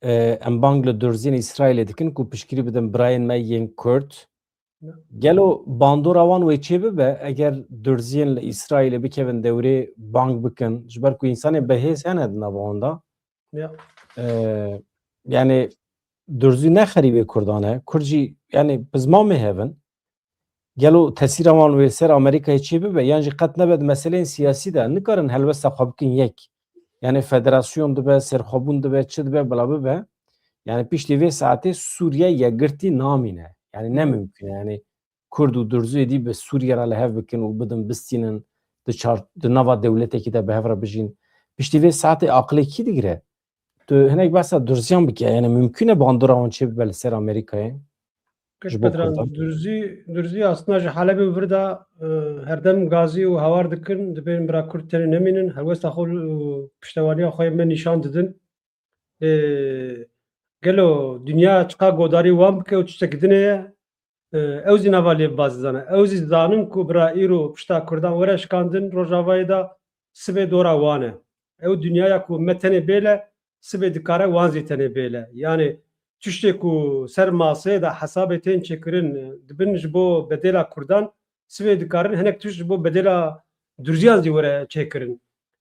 e, em bang li Durziyên Îsraîlê dikin ku piştgirî bidin birayên me yên Kurd. Ya. Gelo bandora wan wê çê bibe eger Durziyên li Îsraîlê bikevin dewrê bang bikin? Ji ber ku însanên bihêz hene di nava wan de. Ya. E, yani Durzî ne xerîbê Kurdan e. Kurd jî yani pizmamê hev in. Gelo tesîra wan wê ser Amerîkayê çê bibe yan jî qet nebe di meseleyên siyasî de nikarin helwesta xwe bikin yek. Yani federasyon dibe, serxwebûn dibe, çi dibe, bila bibe. Yani piştî vê saetê Sûriye yekgirtî namîne. Yani ne mimkun e. Yani Kurd û Durzûyê dî bi Sûriye re li hev bikin û bidin bistînin di çar, di nava dewletekî de bi hev re bijîn. Piştî vê saetê aqilê kî digire? Tu hinek behsa Durziyan bike, yani mimkun e bandora wan çê bibe li ser Amerîkayê? Keş Ji bo Bedran, Kurdan. Durzî, Durzî aslında ji Helebê û vir de, e, herdem gazî û hawar dikin, dibên bira Kurd tenê nemînin, helwesta xwe û piştewaniya xwe yê me nîşan didin. E, gelo dinya çiqa godarî wan bike û tiştekî din heye, e, ew zî nava lêvbazî zane. Ew zî zanin ku bira îro pişta Kurdan were şikandin Rojavayê de sibê dora wan e. Ew dinyaya ku me tenê bêle, sibê dikare wan zî tenê bêle. Yani tiştê ku ser maseyê de hesabê tên çêkirin, e, dibin ji bo bedêla Kurdan, sibê dikarin hinek tişt ji bo bedêla Durziyan zî were çêkirin.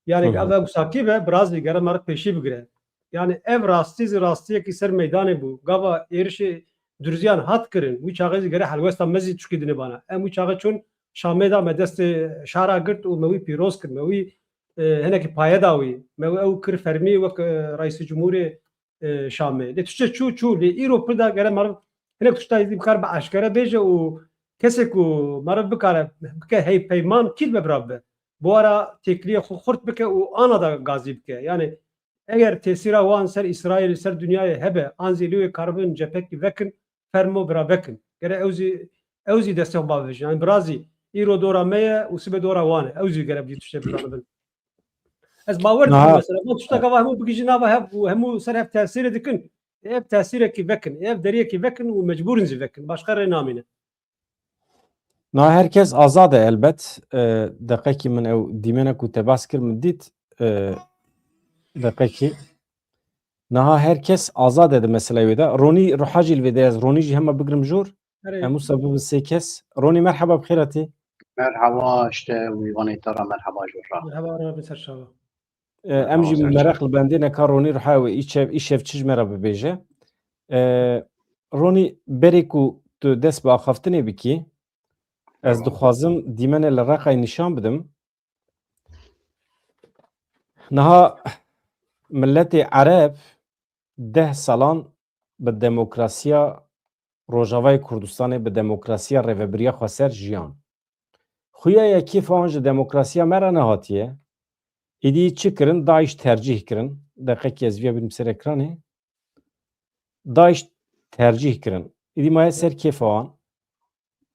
Yani Hı hı. ev wisa kî be, biraz zî gere meriv pêşî bigire. Yani ev rastî zî rastiyekî ser meydanê bû. Gava êrişê Durziyan hat kirin, wî çaxê zî gere helwesta me zî tişkî dinê bana. Em wî çaxê çûn Şamê de me destê şara girt û me wî pîroz kir, me wî, e, hinekî paye da wî. Me ew kir fermî wek, e, Reîsê Cumhurê, e, Şamê. Lê tiştê çû, çû. Lê îro pir da gere meriv hinek tişta êdî bikare bi eşkere bêje û kesê ku meriv bikare bike heypeyman kî dibe bira bibe. Bi wara têkiliyê xwe xurt bike û ana da gazî bike. Yani eger tesîra wan ser Îsraîlê, ser dinyayê hebe, an zî lê wê karibin cephekî vekin, fermo bira vekin. Gere ew zî, ew zî destê xwe bavêjin. Yani bira zî îro dora me ye û sibê dora wan e. Ew zî gere bi tiştê biranibin. Ez bawer dikim Niha mesela. Van tişta gava hemû bigihîjin nava hev û hemû ser hev tesîrê dikin. Ev tesîrekî vekin, ev deriyekî vekin û mecbûr in zî vekin. Başqa rê namîne. Niha her kes azad e elbet. E, deqekî min ew dîmene ku te behs kir min dît. E, deqekî. Niha her kes azad e di meseleyê wê de. Ronî Ruha jî li vê de ye. Ez Ronî jî hema bigrim jor. Erê. Em wisa bibin sê kes. Ronî, merheba, bi xêr hatî. Merhaba, işte, wîvanê te re merheba jor re. Merheba, Ronî, ser çava. E, em jî Merhaba, ser çava. Meraq li bendê neka Ronî Ruha wê îşev, îşev çi ji me re bibêje. E, Ronî, berê ku tu dest bi axaftinê bikî, ez dixwazim dîmenê li Reqayê nîşan bidim. Niha miletê Ereb deh salan bi demokrasiya Rojavayê Kurdistanê, bi demokrasiya rêvebiriya xweser jiyan. Xuya ya kêfa wan ji demokrasiya me re nehatiye. Êdî çi kirin? DAIŞ tercîh kirin. Deqekî ez viya bînim ser ekranê. DAIŞ tercîh kirin. Êdî maye ser kêfa wan.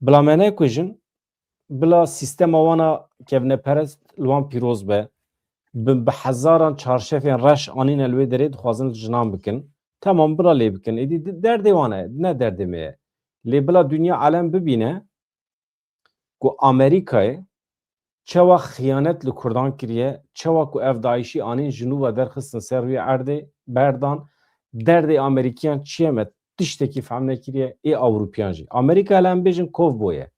Bila me nekujin, bila sîstema wana kevneperest li wan pîroz be. Bi, bi hezaran çarşefên reş anîne li wê derê, dixwazin jinan bikin. Temam, bila lê bikin. Êdî di-, derdê wan e, ne derdê me ye. Lê bila dinya alem bibîne ku Amerîkayê çawa xiyanet li Kurdan kiriye, çawa ku ev DAIŞî anîn ji nû ve derxistin ser rûyê erdê, berdan, derdê Amerîkiyan çi ye, me tiştekî fehm nekiriye, ê Ewropiyan jî. Amerîka, hele em bêjin, kovboy e.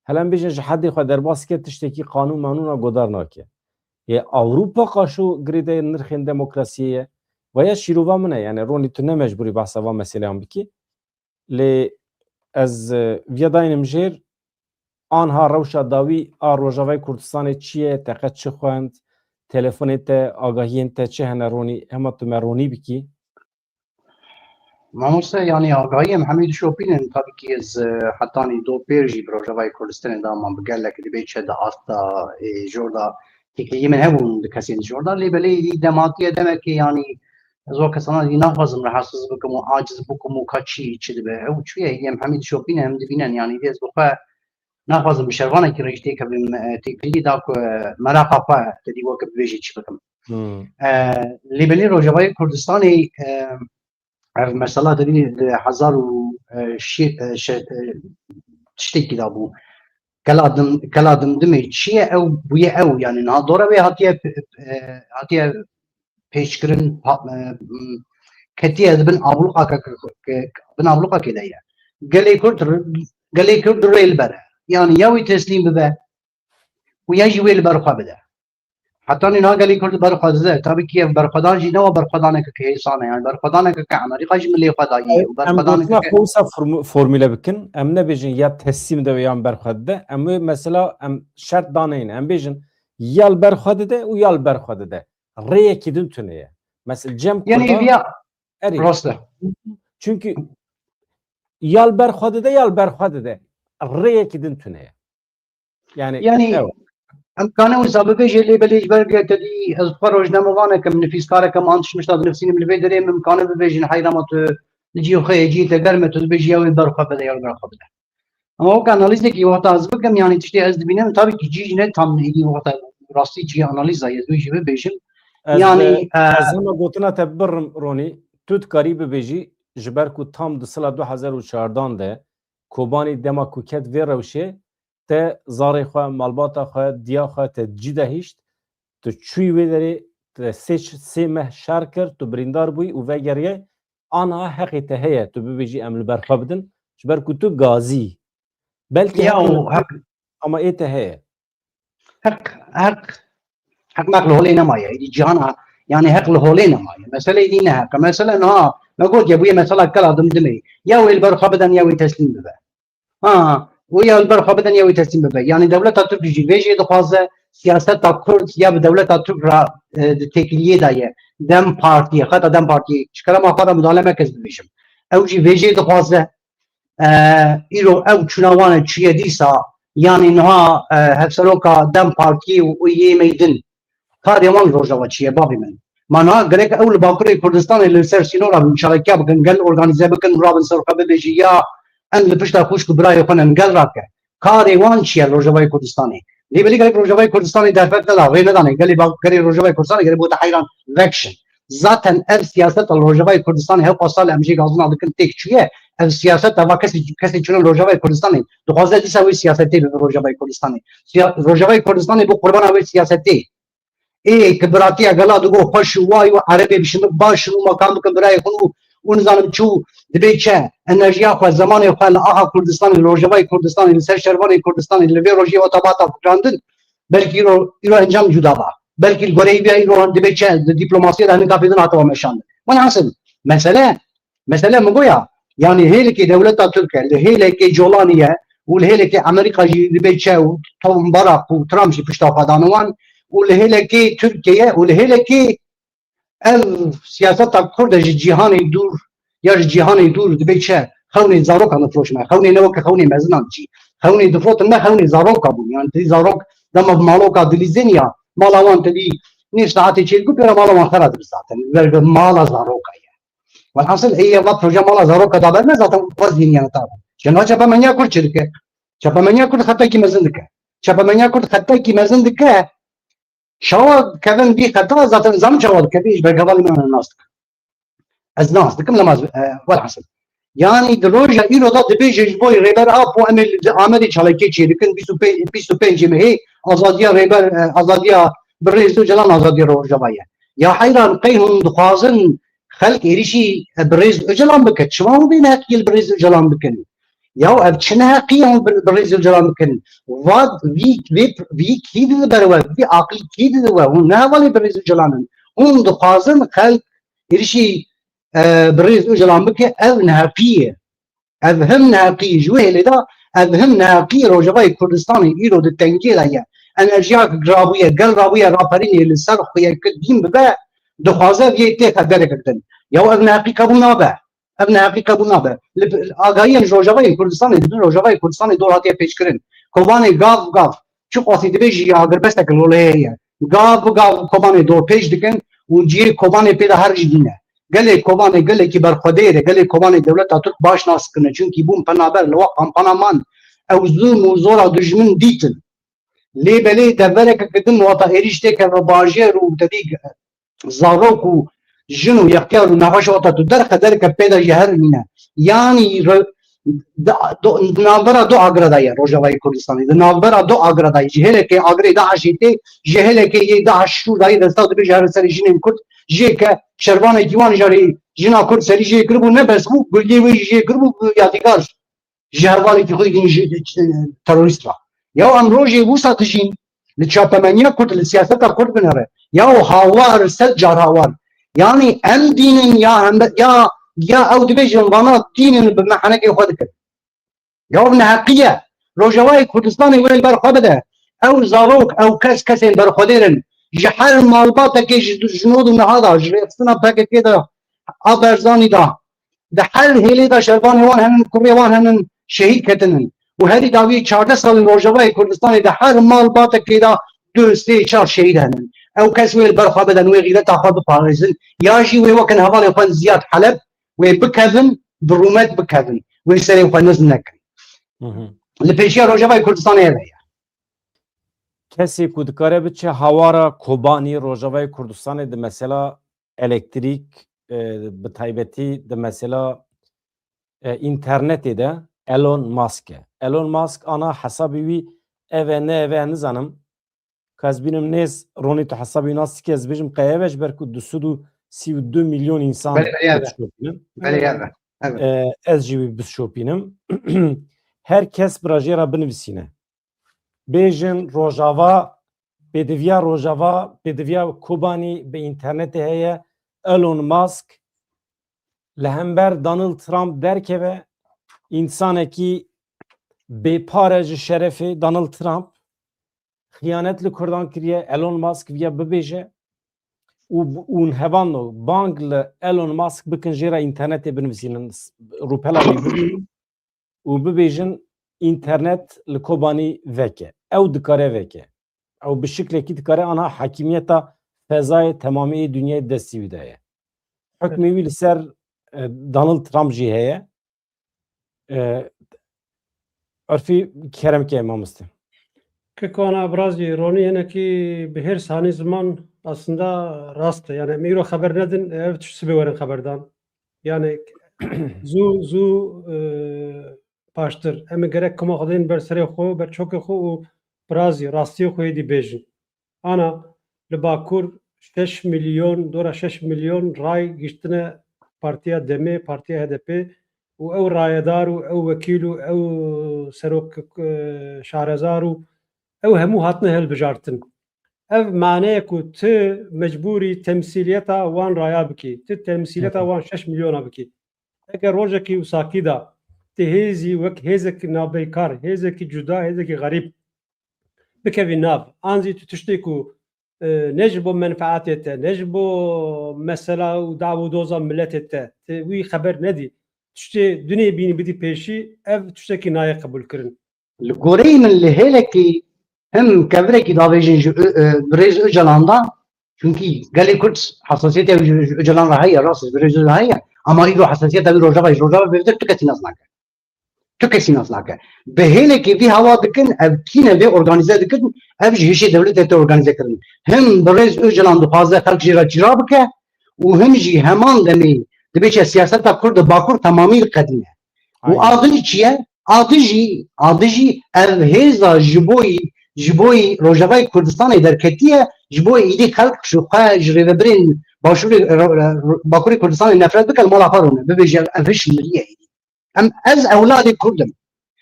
Hele em bêjin ji hedê xwe derbas dike, tiştekî qanûn manûna godar nake. Ê Ewropa qaşo girêdayê nirxên demokrasiyê ye. Ve ya şîrova min e, yani Ronî, tu ne mecbûrî behsa van meseleyan bikî. Lê ez, e, viya daynim jêr, anha rewşa dawî a Rojavayê Kurdistanê çi ye, te qet çi xwend, telefonê te, agahiyên te çi hene Ronî, hema tu me ronî bikî. Mamoste, yani agahiyê min hemî dişopînin, tabii ki ez, e, hetanî do pêr jî bi Rojavayê Kurdistanê de, ama bi gelek dibê çi di asta, e, jor de têkiliyê min hebûn di kesên jor de, lê belê êdî dem hatiye demekê, yani ez weke sana dî naxwazim rahatsiz bikim û aciz bikim û ka çi çi dibe. Ew çûye, êdî em hemî dişopînin, em dibînin, yani êdî ez bi xwe naxwazim bi şervanekî re jî têkevim, e, têkilî da ku, e, meraqa xwe te dî weke bibêjî çi bikim. Hmm. E, lê belê Rojavayê Kurdistanê, e, ev mesela te dî di hezar û, e, şê-, e, şe-, e, tiştekî de bû. Kela dim-, kela dimdimê çi ye ew bûye ew, yani niha dora wê hatiye, e, hatiye pêşkirin, pa-, e, m, ketiye di bin abluqake ke, ke, bin abluqakê de ye. Gelê Kurd r-, gelê Kurd rê li ber e. Yani ya wî teslîm bibe û ya jî wê li ber xwe bide. Heta niha gelê Kurd li ber xwe dide. Tabii ki ev berxwedan jî ne wa berxwedaneke ke hêsan e. Yani berxwedaneke ke Amerîka jî milê xwe daye û Em berxwedaneke gotina ke xwe wisa formu-, formüle bikin. Em nebêjin ya teslîm dibe yan ber xwe dide. Em wê mesela em şert daneyne. Em bêjin ya li ber xwe dide û ya li ber xwe dide. Rêyekî din tune ye. Mesela cem Yani Kurdan viya erê. Rast e. Çünkü ya li ber xwe dide ya li ber xwe dide. Rêyekî din tune ye. Yani, Yani, ew. Em kane wisa bibêje lê belê ji ber ke te dî ez xwe rojnamevanekim, nifîskarekim, an tişt mişta dinifsînim li vê derê, em kane bibêjin heyra ma tu li cî xwe yê, cî te germ e, tu dibêjî ya wê ber xwe bide, ya wê ber xwe bide. Ama wek analîzekî wexta ez bikim, yani tiştê ez dibînim, tabii ki cî jî ne tam êdî wexta rastî cî analîza ye, ez wê jî bibêjim. Ez, Yani, e, e, ez hema gotina te birim, Ronî, tu dikarî bibêjî, ji ber ku tam di sala du hezar û çardan de Kobanî dema ku ket vê rewşê, te zarê xwe, malbata xwe, diya xwe, te cî de hişt, tu çûyî wê derê, te sê, sê meh şer kir, tu birîndar bûyî û vegeriye, aniha heqê te heye, tu bibêjî em li ber xwe bidin, ji ber ku tu gazî. Belkî Ya heqê û min heq, ama ê te heye. Heq, heq, heq meq li holê nemaye. Êdî cîhana, yani heq li holê nemaye. Mesele êdî ne heq e. Mesele niha, me got ya bûye mesela kela dimdimê. Ya wê li ber xwe bidin ya wê teslîm bibe. Ha, û ya li ber xwe bidin ya wê teslîm bibe. Yani dewleta Tirk jî vê jê dixwaze, siyaseta Kurd ya bi dewleta Tirk re, e, di têkiliyê de ye. DEM Partiyê, xeta DEM Partiyê, ji kerema xwe re mudahale meke ez bibêjim. Ew jî vê jê dixwaze. E, îro ew çûna wan e çûye dîsa, yani niha, e, hevseroka DEM Partiyê û, û yê me din. Karê wan li Rojava çi ye, bavê min? Ma niha gerek ew li Bakurê Kurdistanê li ser sînora bin, çalakiya bikin, gel organîze bikin û rabin ser xwe bibêjî ya em li pişta xwişk û birayê xwe ne, gel rake. Karê wan çi ye li Rojavayê Kurdistanê? Lê belê gerek Rojavayê Kurdistanê derfet neda, rê nedane. Gelê ba-, gelê Rojavayê Kurdistanê gerek bote heyran vekişin. Zaten ev siyaseta li Rojavayê Kurdistanê hewqa sal em jê gazina dikin têk çûye. Ev siyaseta va kesê, kesê çûne li Rojavayê Kurdistanê dixwaze dîsa wê siyasetê bibe Rojavayê Kurdistanê. Siya-, Rojavayê Kurdistanê bû qurbana wê siyasetê. Ê, ki biratiya gela digo xweş û way û erebê bişinik baş in û makam bikin birayê xwe û, û nizanim çi û dibê çi, enerjiya xwe, zemanê xwe li axa Kurdistanê, li Rojavayê Kurdistanê, li ser şervanê Kurdistanê, li vê rojê wata bata fikrandin, belkî îro, îro encam cuda ba. Belkî li goreyî vê îro dibê çi, di dîplomasiyê de hinek pêdin hatiba meşandin. Welhasil, mesele, mesele min goya, yani hêlekê dewleta Tirk e, li hêlekê Colanî ye û li hêlekê Amerîka jî dibê çi û Tom Barak û Trump jî pişta xwe dane wan û li hêlekê Tirkiye û li hêlekê ev siyaseta Kurd e ji cîhanê dûr ya ji cîhanê dûr dibê çi? Xewnê zarokan difiroşime. Xewnê ne weke xewnê mezinan jî. Hewnê difrotin me, hewnê zaroka bûn. Yani tedî zarok dema bi maloka dilîzin ya, mala wan tedî nê saetê çêdiku pêra mala wan xera dibir zaten. Ber bi mala zaroka ye. Welhasil ê ye va proje mala zaroka da berme zaten xwez yeniye ta. Jena çepemeniya Kurd çi dike? Çepemeniya Kurd xetekî mezin dike. Çepemeniya Kurd xetekî mezin dike. Şawa kevin vî xeta zaten zam çawa dikevî ji bergevalî me nas dikim. Ez nas dikim lema, e, welhasil. Yani di roja îro da dibêje ji bo Rêber Apo em ê li Amedê çalakiyê çêdikin, bîst û pênc, bîst û pêncê mehê azadiya Rêber, e, azadiya Birêz Ocalan azadiya Rojava ye. Ya heyran qey hûn dixwazin xelk êrişî, e, Birêz Ocalan bike? Çima hûn vê neheqiyê li Birêz Ocalan bikin? Ya ev çi neheqiyê hûn bi, Birêz Ocalan bikin? Va vî, vê, vî kî dide ber we? Vî aqilî kî dide we? Hûn ne hevalê Birêz Ocalan in. Hûn dixwazin xelk êrişî, e, Birêz Ocalan bike, ev neheqî ye. Ev him neheqî ji wê hêlê de, ev him neheqî Rojavayê Kurdistanê îro di tengiyê de ye. Enerjiya rabûye, gel rabûye, raperînê li ser xweyeke dîn bibe, dixwaze vê têxe derek din. Ya ev neheqî qebûl nabe. Ev neheqî qebûl nabe. Li agahiyên Rojavayê Kurdistanê, di bin Rojavayê Kurdistanê dor hatiye pêşkirin. Kobanê gav gav, çi qasî dibêjî ya agirbestek li holê heye. Gav bi gav Kobanê dor pêş dikin û cihê Kobanê pê de her jî dîne. Gelê Kobanê gelekî berxwedêr e, gelê Kobanê dewleta Tirk baş nas kirine, çunkî bûn penaber li we kampana man. Ew zulm û zora dijmin dîtin. Lê belê devereke din wata êrîş têkeve bajêr û tedî zarok û jin û yextiyar û nexweş wata tu derxe derke pê de ji her mîne. Yanî re-, da-, do-, di navbera du agra de ye Rojavayê Kurdistanê. Di navbera du agra de ye. Ji hêlekê agrê DAIŞê tê, ji hêlekê yê DAIŞ şûr dayê desta dibêje her serê jinên Kurd. Jê ke şervanekî wan jarê jina Kurd serî jê kiribû, ne bes bû, guliyê wê jî jê kiribû, yadîgar ji hevalekî xwe digihîn ji, ji terorîst re. Ya em rojê wisa dijîn li çapemeniya Kurd, li siyaseta Kurd binere. Ya hawar, sed car hawar. Yanî em dînin ya hembe-, ya, ya ew dibêjin vana dînin bi me henekê xwe dikin. Ya ev neheqî ye. Rojavayê Kurdistanê wê li ber xwe bide. Ew zarok, ew kes kesên berxwedêr in. Ji her malbatekê ji, ji nod û niha de, ji rêxistina P K K de, a Berzanî de, di her hêlê de şervanê wan henin, kurê wan henin, şehîd ketinin. Û herî dawî çardeh salên Rojavayê Kurdistanê de her malbatekê de du, sê, çar şehîd henin. Ew kes wê li ber xwe bidin, wê xîreta xwe biparêzin. Ya jî wê wekin hevalê xwe Ziyad Heleb, wê bikevin, bi rûmet bikevin. Wê serê xwe niz nekin. Hı hı. Li pêşiya Rojavayê Kurdistanê ev heye. Kesê ku dikare biçe hawara Kobanî Rojavayê Kurdistanê di mesela elektrîk, e, bi taybetî di mesela, e, înternetê de Elon Musk e. Elon Musk ana hesabê wî ev e, ne ev e, nizanim. Ka ez bînim nêz, Ronî, tu hesabê wî nas dikî, ez bêjim qey ev e, ji ber ku du sed û sî û du milyon însan Belê, belê, ev e. Dişopînin. Belê, ev e. Ev e. E, ez jî wî bişopînim. Her kes bira jê re binivîsîne. Bêjin Rojava, pêdiviya Rojava, pêdiviya Kobanî bi înternetê heye. Elon Musk li hember Donald Trump derkeve, însanekî bêpar e ji şerefê. Donald Trump xiyanet li Kurdan kiriye, Elon Musk viya bibêje û, û hevano bang li Elon Musk bikin, jê re înternetê binivîsînin, rûpela wî bibînin û bibêjin, înternet li Kobanî veke. Ew dikare veke. Ew bi şiklekî dikare ana hakimiyeta fezayê temamê yê dinyayê destî wî de ye. Hukmê wî li ser, e, Donald Trump jî heye. E, Urfî, kerem ke mamoste. Keko ana Abrazî, Ronî hinekî bi hêrs hanî ziman aslında rast e. Yani em îro xeber nedin, ev tişt sibê werin xeberdan. Yani zû, zû, e, baştir. Em ê gerek koma xwe deyên ber serê xwe, ber çokê xwe û birazî rastiyê xwe êdî bêjin. Ana li Bakur şeş milyon, dora şeş milyon ray giştine Partiya Demê, Partiya H D P û ew rayedar û ew wekîl û ew serok, e, şarezar û ew hemû hatine hilbijartin. Ev maneye ku tu mecbûrî temsîliyeta wan raya bikî, tu temsîliyeta Hı hı. wan şeş milyona bikî. Eger rojekî wisa kî de tu hêzî wek hêzekî navbeykar, hêzekî cuda, hêzekî xerîb bikevî nav, an zî tu tiştê ku, e, ne ji bo menfeatê te, ne ji bo mesela û dav û doza miletê te, tu wî xeber nedî, tiştê dunê bînî bidî pêşî, ev tiştekî nayê qebûlkirin. Li goreyê min li hêlekî him kevirekî davêjin ji Ö-, e, birêz Ocalan da, çunkî gelê Kurd hesasiyetê ji, ji Ocalan re heye, rast e, ji birêz Ocalan heye, ama îro hesasiyeta wî Rojava, ji Rojava bêtir tu kesî nas nake. Tu kesî nas nake. Bi hêlekê vî hewa dikin, ev kî ne vê organîze dikin, ev ji hişê dewletê te organîze kirin. Him birêz Ocalan dixwaze xelk jê re çîra bike û him jî heman demê dibêje siyaseta Kurd di Bakur temamî diqedîne. Û Aynen. a din çi ye? A din jî, a din jî ev hêza ji bo yî, ji bo yî Rojavayê Kurdistanê derketiye, ji bo yî êdî xelk ji xwe, ji rêvebirên Başûrê, ro-, ro-, Bakurê Kurdistanê nefret bike, li mala xwe rûne, bibêje ev hiş miriye êdî. Em, ez ewladê Kurd im.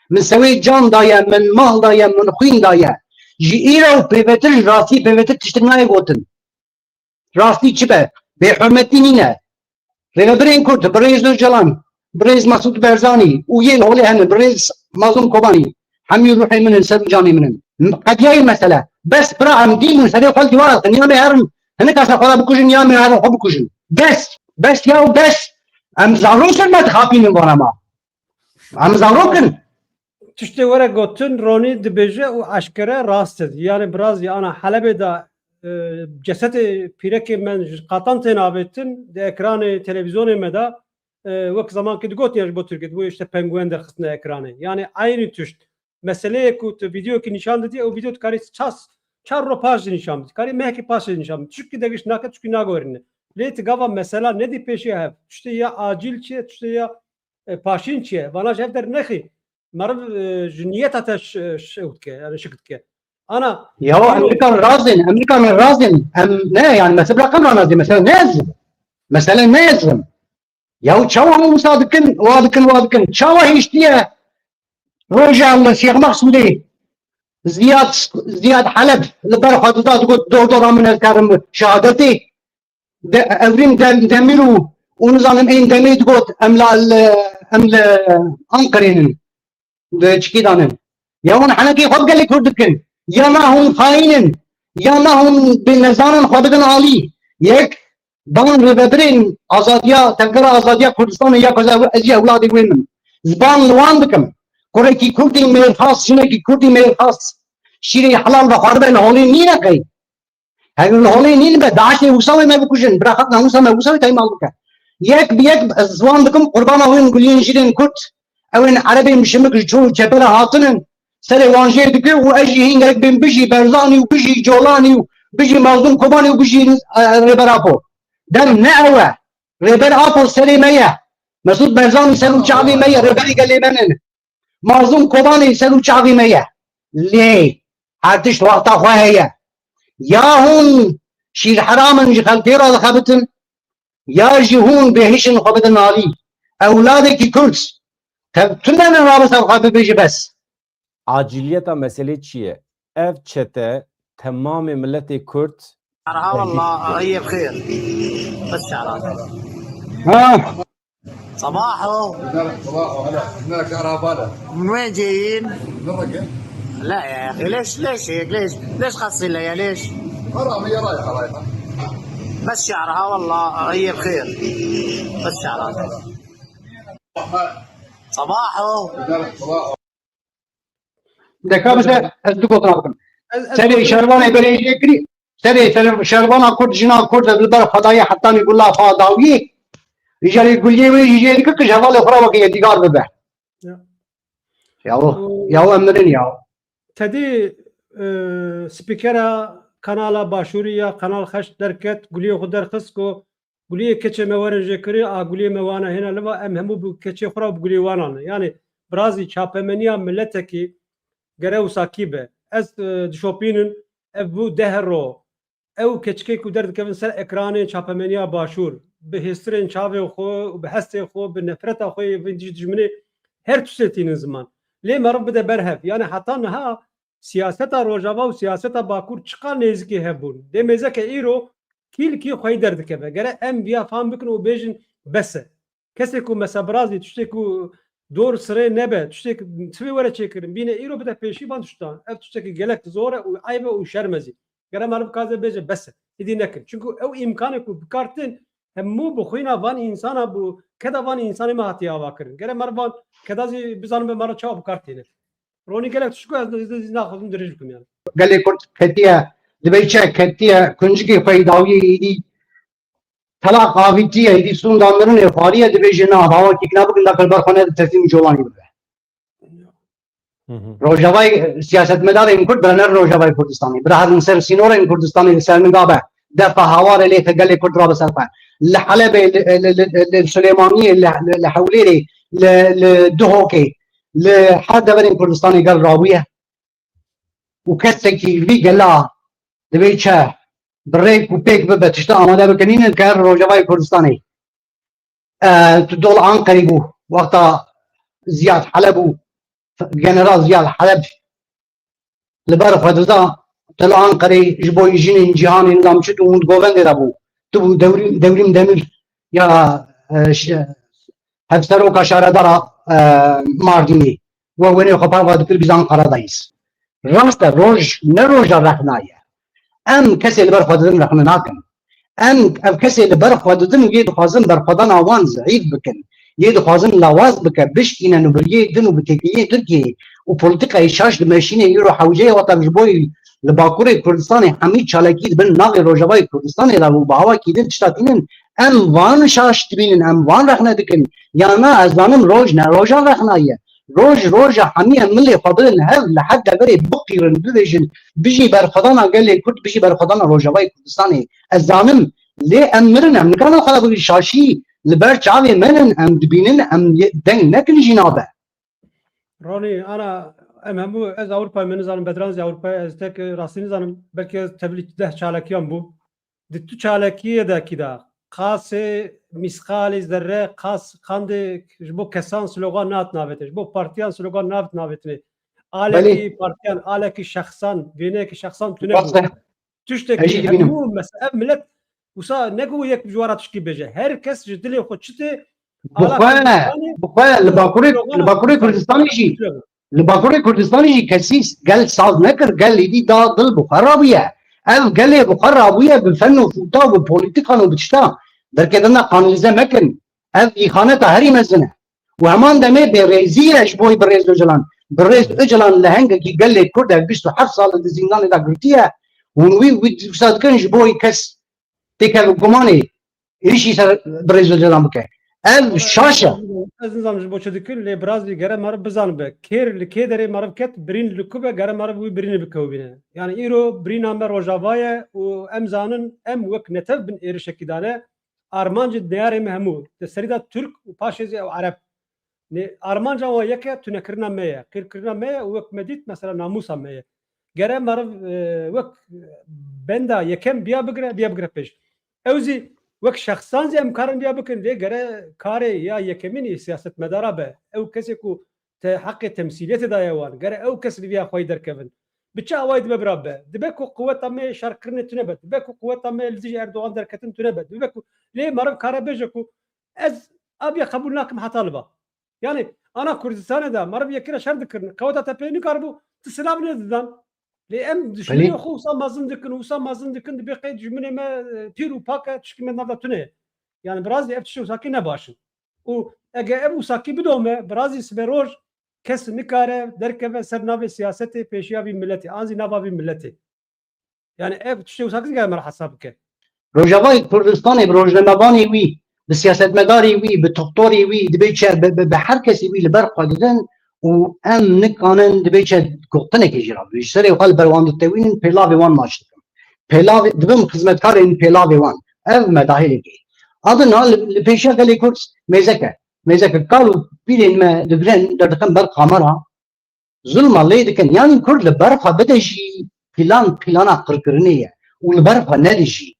Min sewê can daye, min mal daye, min xwîn daye. Ji îro û pêvetir, ji rastî pêvetir tiştek nayê gotin. Rastî çi be? Bêhurmetî nîne. Rêvebirên Kurd, birêz Ocalan, birêz Mesûd Barzanî û yên holê hene, birêz Mazlûm Kobanî. Hemî ruhê min in, ser û canê min in. Qediyayê mesele. Bes bira em dîn û serê xwe li dîwara dixin. Ya em ê herin hinek kasa xwe re bikujin, ya em ê herin xwe bikujin. Bes. Bes ya û bes. Em zarok in me dixapînin vana ma. Em zarok in. Tiştê were gotin, Ronî dibêje û eşkere rast e. Yani biraz ya ana Helebê de, e, cesetê pîrekê me ji qatan tên avêtin, di ekranê televîzyonê me de, e, wek zamankî digot ya ji bo Tirkiyê, dibû işte penguen derxistine ekranê. Yani aynî tişt. Meseleyê ku tu vîdeoyekî nîşan didî, ew vîdeo tu karî ças, çar ro paş jî nîşan bidî. Karî mehekî paş jî nîşan bidî. Çikî degiş nake, çikî nagorîne. Lê tu gava mesela nedî pêşiya hev. Tiştê ya acîl çi ye, tiştê ya, e, paşîn çi ye. Vana ji hev dernexî. Meriv, e, ji niyeta te ş-, ş-, ew dike, yani şik dike. Ana, Ya îro Amerîkan razên, Amerîkan razên. Em ne yani mesela bırakın razên. Mesela ne yazın? Mesela ne yazın? Ya çawa hûn wisa dikin, wa dikin, wa dikin. Çawa hiştiye roja li Şêx Mexsûdê Ziyad, Ziyad Heleb li ber xwe dida digot, "Dor dora min ez karim şehadetê." De, Evrîm Dem-, Demîr û, û nizanim ên demê digot, "Em la, li, em li Anqerê nin." Di çikî danin. Ya hûn henekî xwe bi gelê Kurd dikin. Ya na hûn xayîn in. Ya na hûn bê nezanin xwe bidin alî. Yek Ban rêvebirên azadiya, Tevgera Azadiya Kurdistanê ya ku ez, ez jî ewladê wê min. Ziban li wan dikim. Kurekî Kurdî mêrxas, jinekî Kurdî mêrxas şîrê helal vexwaribe li holê nîne qey. Heger li holê nîn be, DAIŞê wisa wê me bikujin. Bira xelk namûsa me wisa wê taymal bike. Yek bi yek ez ziwan dikim, qurbana wên guliyên jîrên Kurd. Ew ên erebên bi şimik ji çû çepera hatinin. Serê wan jê dike û ez jî hîn gerek bên bijî Berzanî û bijî Colanî û bijî Mazlûm Kobanî û bijî, e, Rêber Apo. Dem ne ew e. Rêber Apo serê me ye. Mesûd Berzanî ser û çavê me ye. Rêberê gelê me ne. Mazlûm Kobanî ser û çavê me ye. Lê her tişt wexta xwe heye. Ya hûn şîrheram in ji xelkê re dixebitin, ya jî hûn bêhişin xwe bidin alî. Ewladekî Kurd, tev-, tu ne rabe ser xwe bibêje bes. Aciliyeta meselê çi ye? Ev çete temamê miletê Kurd شعرها والله هي بخير. بس شعرها. Ha. صباحو. صباحو، هلا. هنا شعرها بالة. من وين جايين؟ من الرقة. لا يا أخي، ليش، ليش هيك؟ ليش؟ ليش خاصين لها؟ ليش؟ حرام، هي رايحة، رايحة. بس شعرها والله هي بخير. بس شعرها. صباحو. صباحو. Deka bize ez du gotina bikim. Ez, ez Serê gotina şervanê berê jê kirî, serê ser-, şervana Kurd, jina Kurd ez li ber Xwedayê hetanî gula fa dawiyê. Îjarê guliyê wê jî jê dike ku ji hevalê xwe re weke yedîgar bibe. Ya. Yaw, Û yaw em mirin yaw. Tedî, e, spîkera kanala Başûrî ya Kanal Xeş derket, guliyê xwe derxist ku Guliyê keçê me werin jê kirî, a guliyê me wana hêna liva, em hemû bi keçê xwe re bi guliyê wana ne. Yanî birazî çapemeniya miletekî gere wisa kî be. Ez, e, dişopînin, ev bû deh ro. Ew keçikê ku derdikevin ser ekranê çapemeniya Başûr, bi hêstirên çavê xwe û bi hestê xwe, bi nefreta xwe yê vê dij-, dijminê her tiştê tînin ziman. Lê meriv bide ber hev. Yanî heta niha siyaseta Rojava û siyaseta Bakur çiqas nêzîkî hev bûn. Dê mêzeke îro kî li kî xweyî derdikeve. Gere em viya fam bikin û bêjin bes e. Kesê ku mesebirazî, tiştê ku dor sirê nebe, tiştê ku tivê were çêkirin, bîne îro bide pêşî van tiştan. Ev tiştekî gelek zor e û eyb e û şerm e zî. Gere meriv kaze bêje bes e. Êdî nekin. Çunku ew îmkanê ku bi kar tên, hemû bi xwîna van însana bû, keda van însanê me hatiye avakirin. Gere meriv van keda zî bizanibe meriv çawa bi kar têne. Ronî, gelek tişt ku ez, ez, ez naxwazim dirêj bikim yani. Gelê Kurd ketiye, dibê çi ketiye kuncikê xwe yî dawiyê êdî telaq avîtiye, êdî sûnda mirinê xwariye, dibêje na, bawa kîkna bikin, da kir ber xwe nede, teslîmî colanî bibe. Rojavayê, siyasetmedarên Kurd bira nerin Rojavayê Kurdistanê, bira herin ser sînorên Kurdistanê, li ser niga be, defa hawarê lê te gelê Kurd rabe ser xwe. Li Helebê, li, li, li, li Silêmaniyê, li, li, li Hewlêrê, li, li Duhokê, li her deverên Kurdistanê gel rabûye. Û kesekî vî gela divê çi bi rêk û pêk bibe, tişta amade bike, nînin ke Rojavayê Kurdistanê. E, tu dol Anqerê bû, wexta Ziyad Heleb û General Ziyad Heleb li ber xwe dida, tu li Anqerê ji bo jinên cîhanê nizam çi tu hûn govendê de bû. Tu bû Dewrîm, Dewrîm Demir ya, e, ş-, hevseroka şaredara, e, Mardînê. We wenê xwe pava dikir bîzan Karadayîs. Rast e, roj ne roja rexna ye. Em kesê li ber xwe didin rexne nakin. Em ev kesê li ber xwe didin û yê dixwazin berxwedana wan zehîf bikin. Yê dixwazin lawaz bike, bişkîne nûbiriyê din û bi têkiliyê Tirkiyeyê û polîtîkayê şaş dimeşîne îro hewce ye, wata ji bo li Bakurê Kurdistanê hemî çalakî dibin navê Rojavayê Kurdistanê de û bi awakî din tişta tînin. Em van şaş dibînin, em van rexne dikin. Ya na, ez zanim roj ne roja rexna ye. Roj roja hemî em milê xwe bidin hev, li her deverê biqîrin, bibêjin, bijî berxwedana gelê Kurd, bijî berxwedana Rojavayê Kurdistanê. Ez zanim, lê em mirin, em nikarin xwe de bigrin şaşî li ber çavê me nin, em dibînin, em yê-, deng nekin jî nabe. Ronî, ana, em hemû, ez Ewropayê me nizanim, Bedran zî Ewropayê, ez tek rastî nizanim, belkî ez tevlî deh çalakiyan bû. Di tu çalakiyê de kî de qasê mîsqalê zerre, qas qandê ji bo kesan slogan nat navêtin, ji bo partiyan slogan nat navêtinê. Alekî partiyan, alekî şexsan, vêneyekî şexsan tune bû. Tiştekî hemû mes-, ev milet wisa ne ku yek ji wan re tişkî bêje. Her kes ji dilê xwe çi tê, Bi xwe, bi xwe li Bakurê, li Bakurê Kurdistanê jî, li Bakurê Kurdistanê jî kesî gel saz nekir, gel êdî da dil bi xwe rabûye. Ev gelê bi xwe rabûye bi fen û fûta û bi polîtîkan û bi tişta. Derketina kanalize mekin. Ev îxaneta herî mezin e. Û heman demê bêrêzî ye ji bo birêz Ocalan. Birêz Ocalan lehengekî gelê Kurd e, bîst û heft sal di zîndanê de girtiye. Hûn wî, wî wisa dikin ji bo kes têkeve gumanê êrîşî ser birêz Ocalan bike. Ev şaş e. Ez nizanim ji bo çi dikin, lê birazî gere meriv bizanibe. Kêr li kê derê meriv ket, birîn li ku be, gere meriv wî birînê bikewibîne. Yani îro birîna me Rojava ye û em zanin, em wek netew bin êrişekî dane, armancê diyarê me hemû, di serî de Tirk û paşê zî ew Ereb. Nê, armanca wan yek e, tunekirina me ye, qîrkirina me ye û wek me dît, mesela namûsa me ye. Gere meriv, e, wek benda yekem biya bigire, biya bigire pêş. Ew zî wek şexsan zî em karin biya bikin, lê gere karê ya yekemîn ê siyasetmedara be. Ew kesê ku te heqê temsîliyetê daye wan, gere ew kes li viya xweyî derkevin. Bi çi awayî dibe bira be? Dibe ku quweta me yê şerkirinê tune be, dibe ku quweta me yê li dijî Erdogan derketin tune be, dibe ku lê meriv kare bêje ku ez aviya qebûl nakim heta li va. Yani ana Kurdistanê de meriv yekî re şer dikirin, qeweta te pê nikaribû, ti silav nedidan. Lê em dişminê xwe wisa mezin dikin, wisa mezin dikin, dibê qey dişminê me, e, pîr û pak e, tişkî me nav de tune ye. Yani bi rastî ev tiştê wisa kî ne baş in. Û ege ev wisa kî bidome, bi rastî sibe roj kes nikare derkeve ser navê siyasetê pêşiya vî miletê, an zî nava vî miletê. Yani ev tiştê wisa kî zî gere me re hesab bike. Rojavayê Kurdistanê bi rojnamevanê wî, bi siyasetmedarê wî, bi doktorê wî, dibê çi, bi, bi, bi her kesê wî li ber xwe didin û em nikanin dibê çi gotinekê jî re. Ji serê xwe li ber wan ditewînin, pêlavê wan maç dikin. Pêlavê, dibim xizmetkarên pêlavê wan. Ev me dahêlekê. Adina li, li pêşiya gelê Kurd mêzek e. Mêzek e. Kal û pîrên me digirin, derdixin ber kamera. Zulma lê dikin. Yanî Kurd li ber xwe bide jî plan, plana qirkirinê ye û li ber xwe nede jî.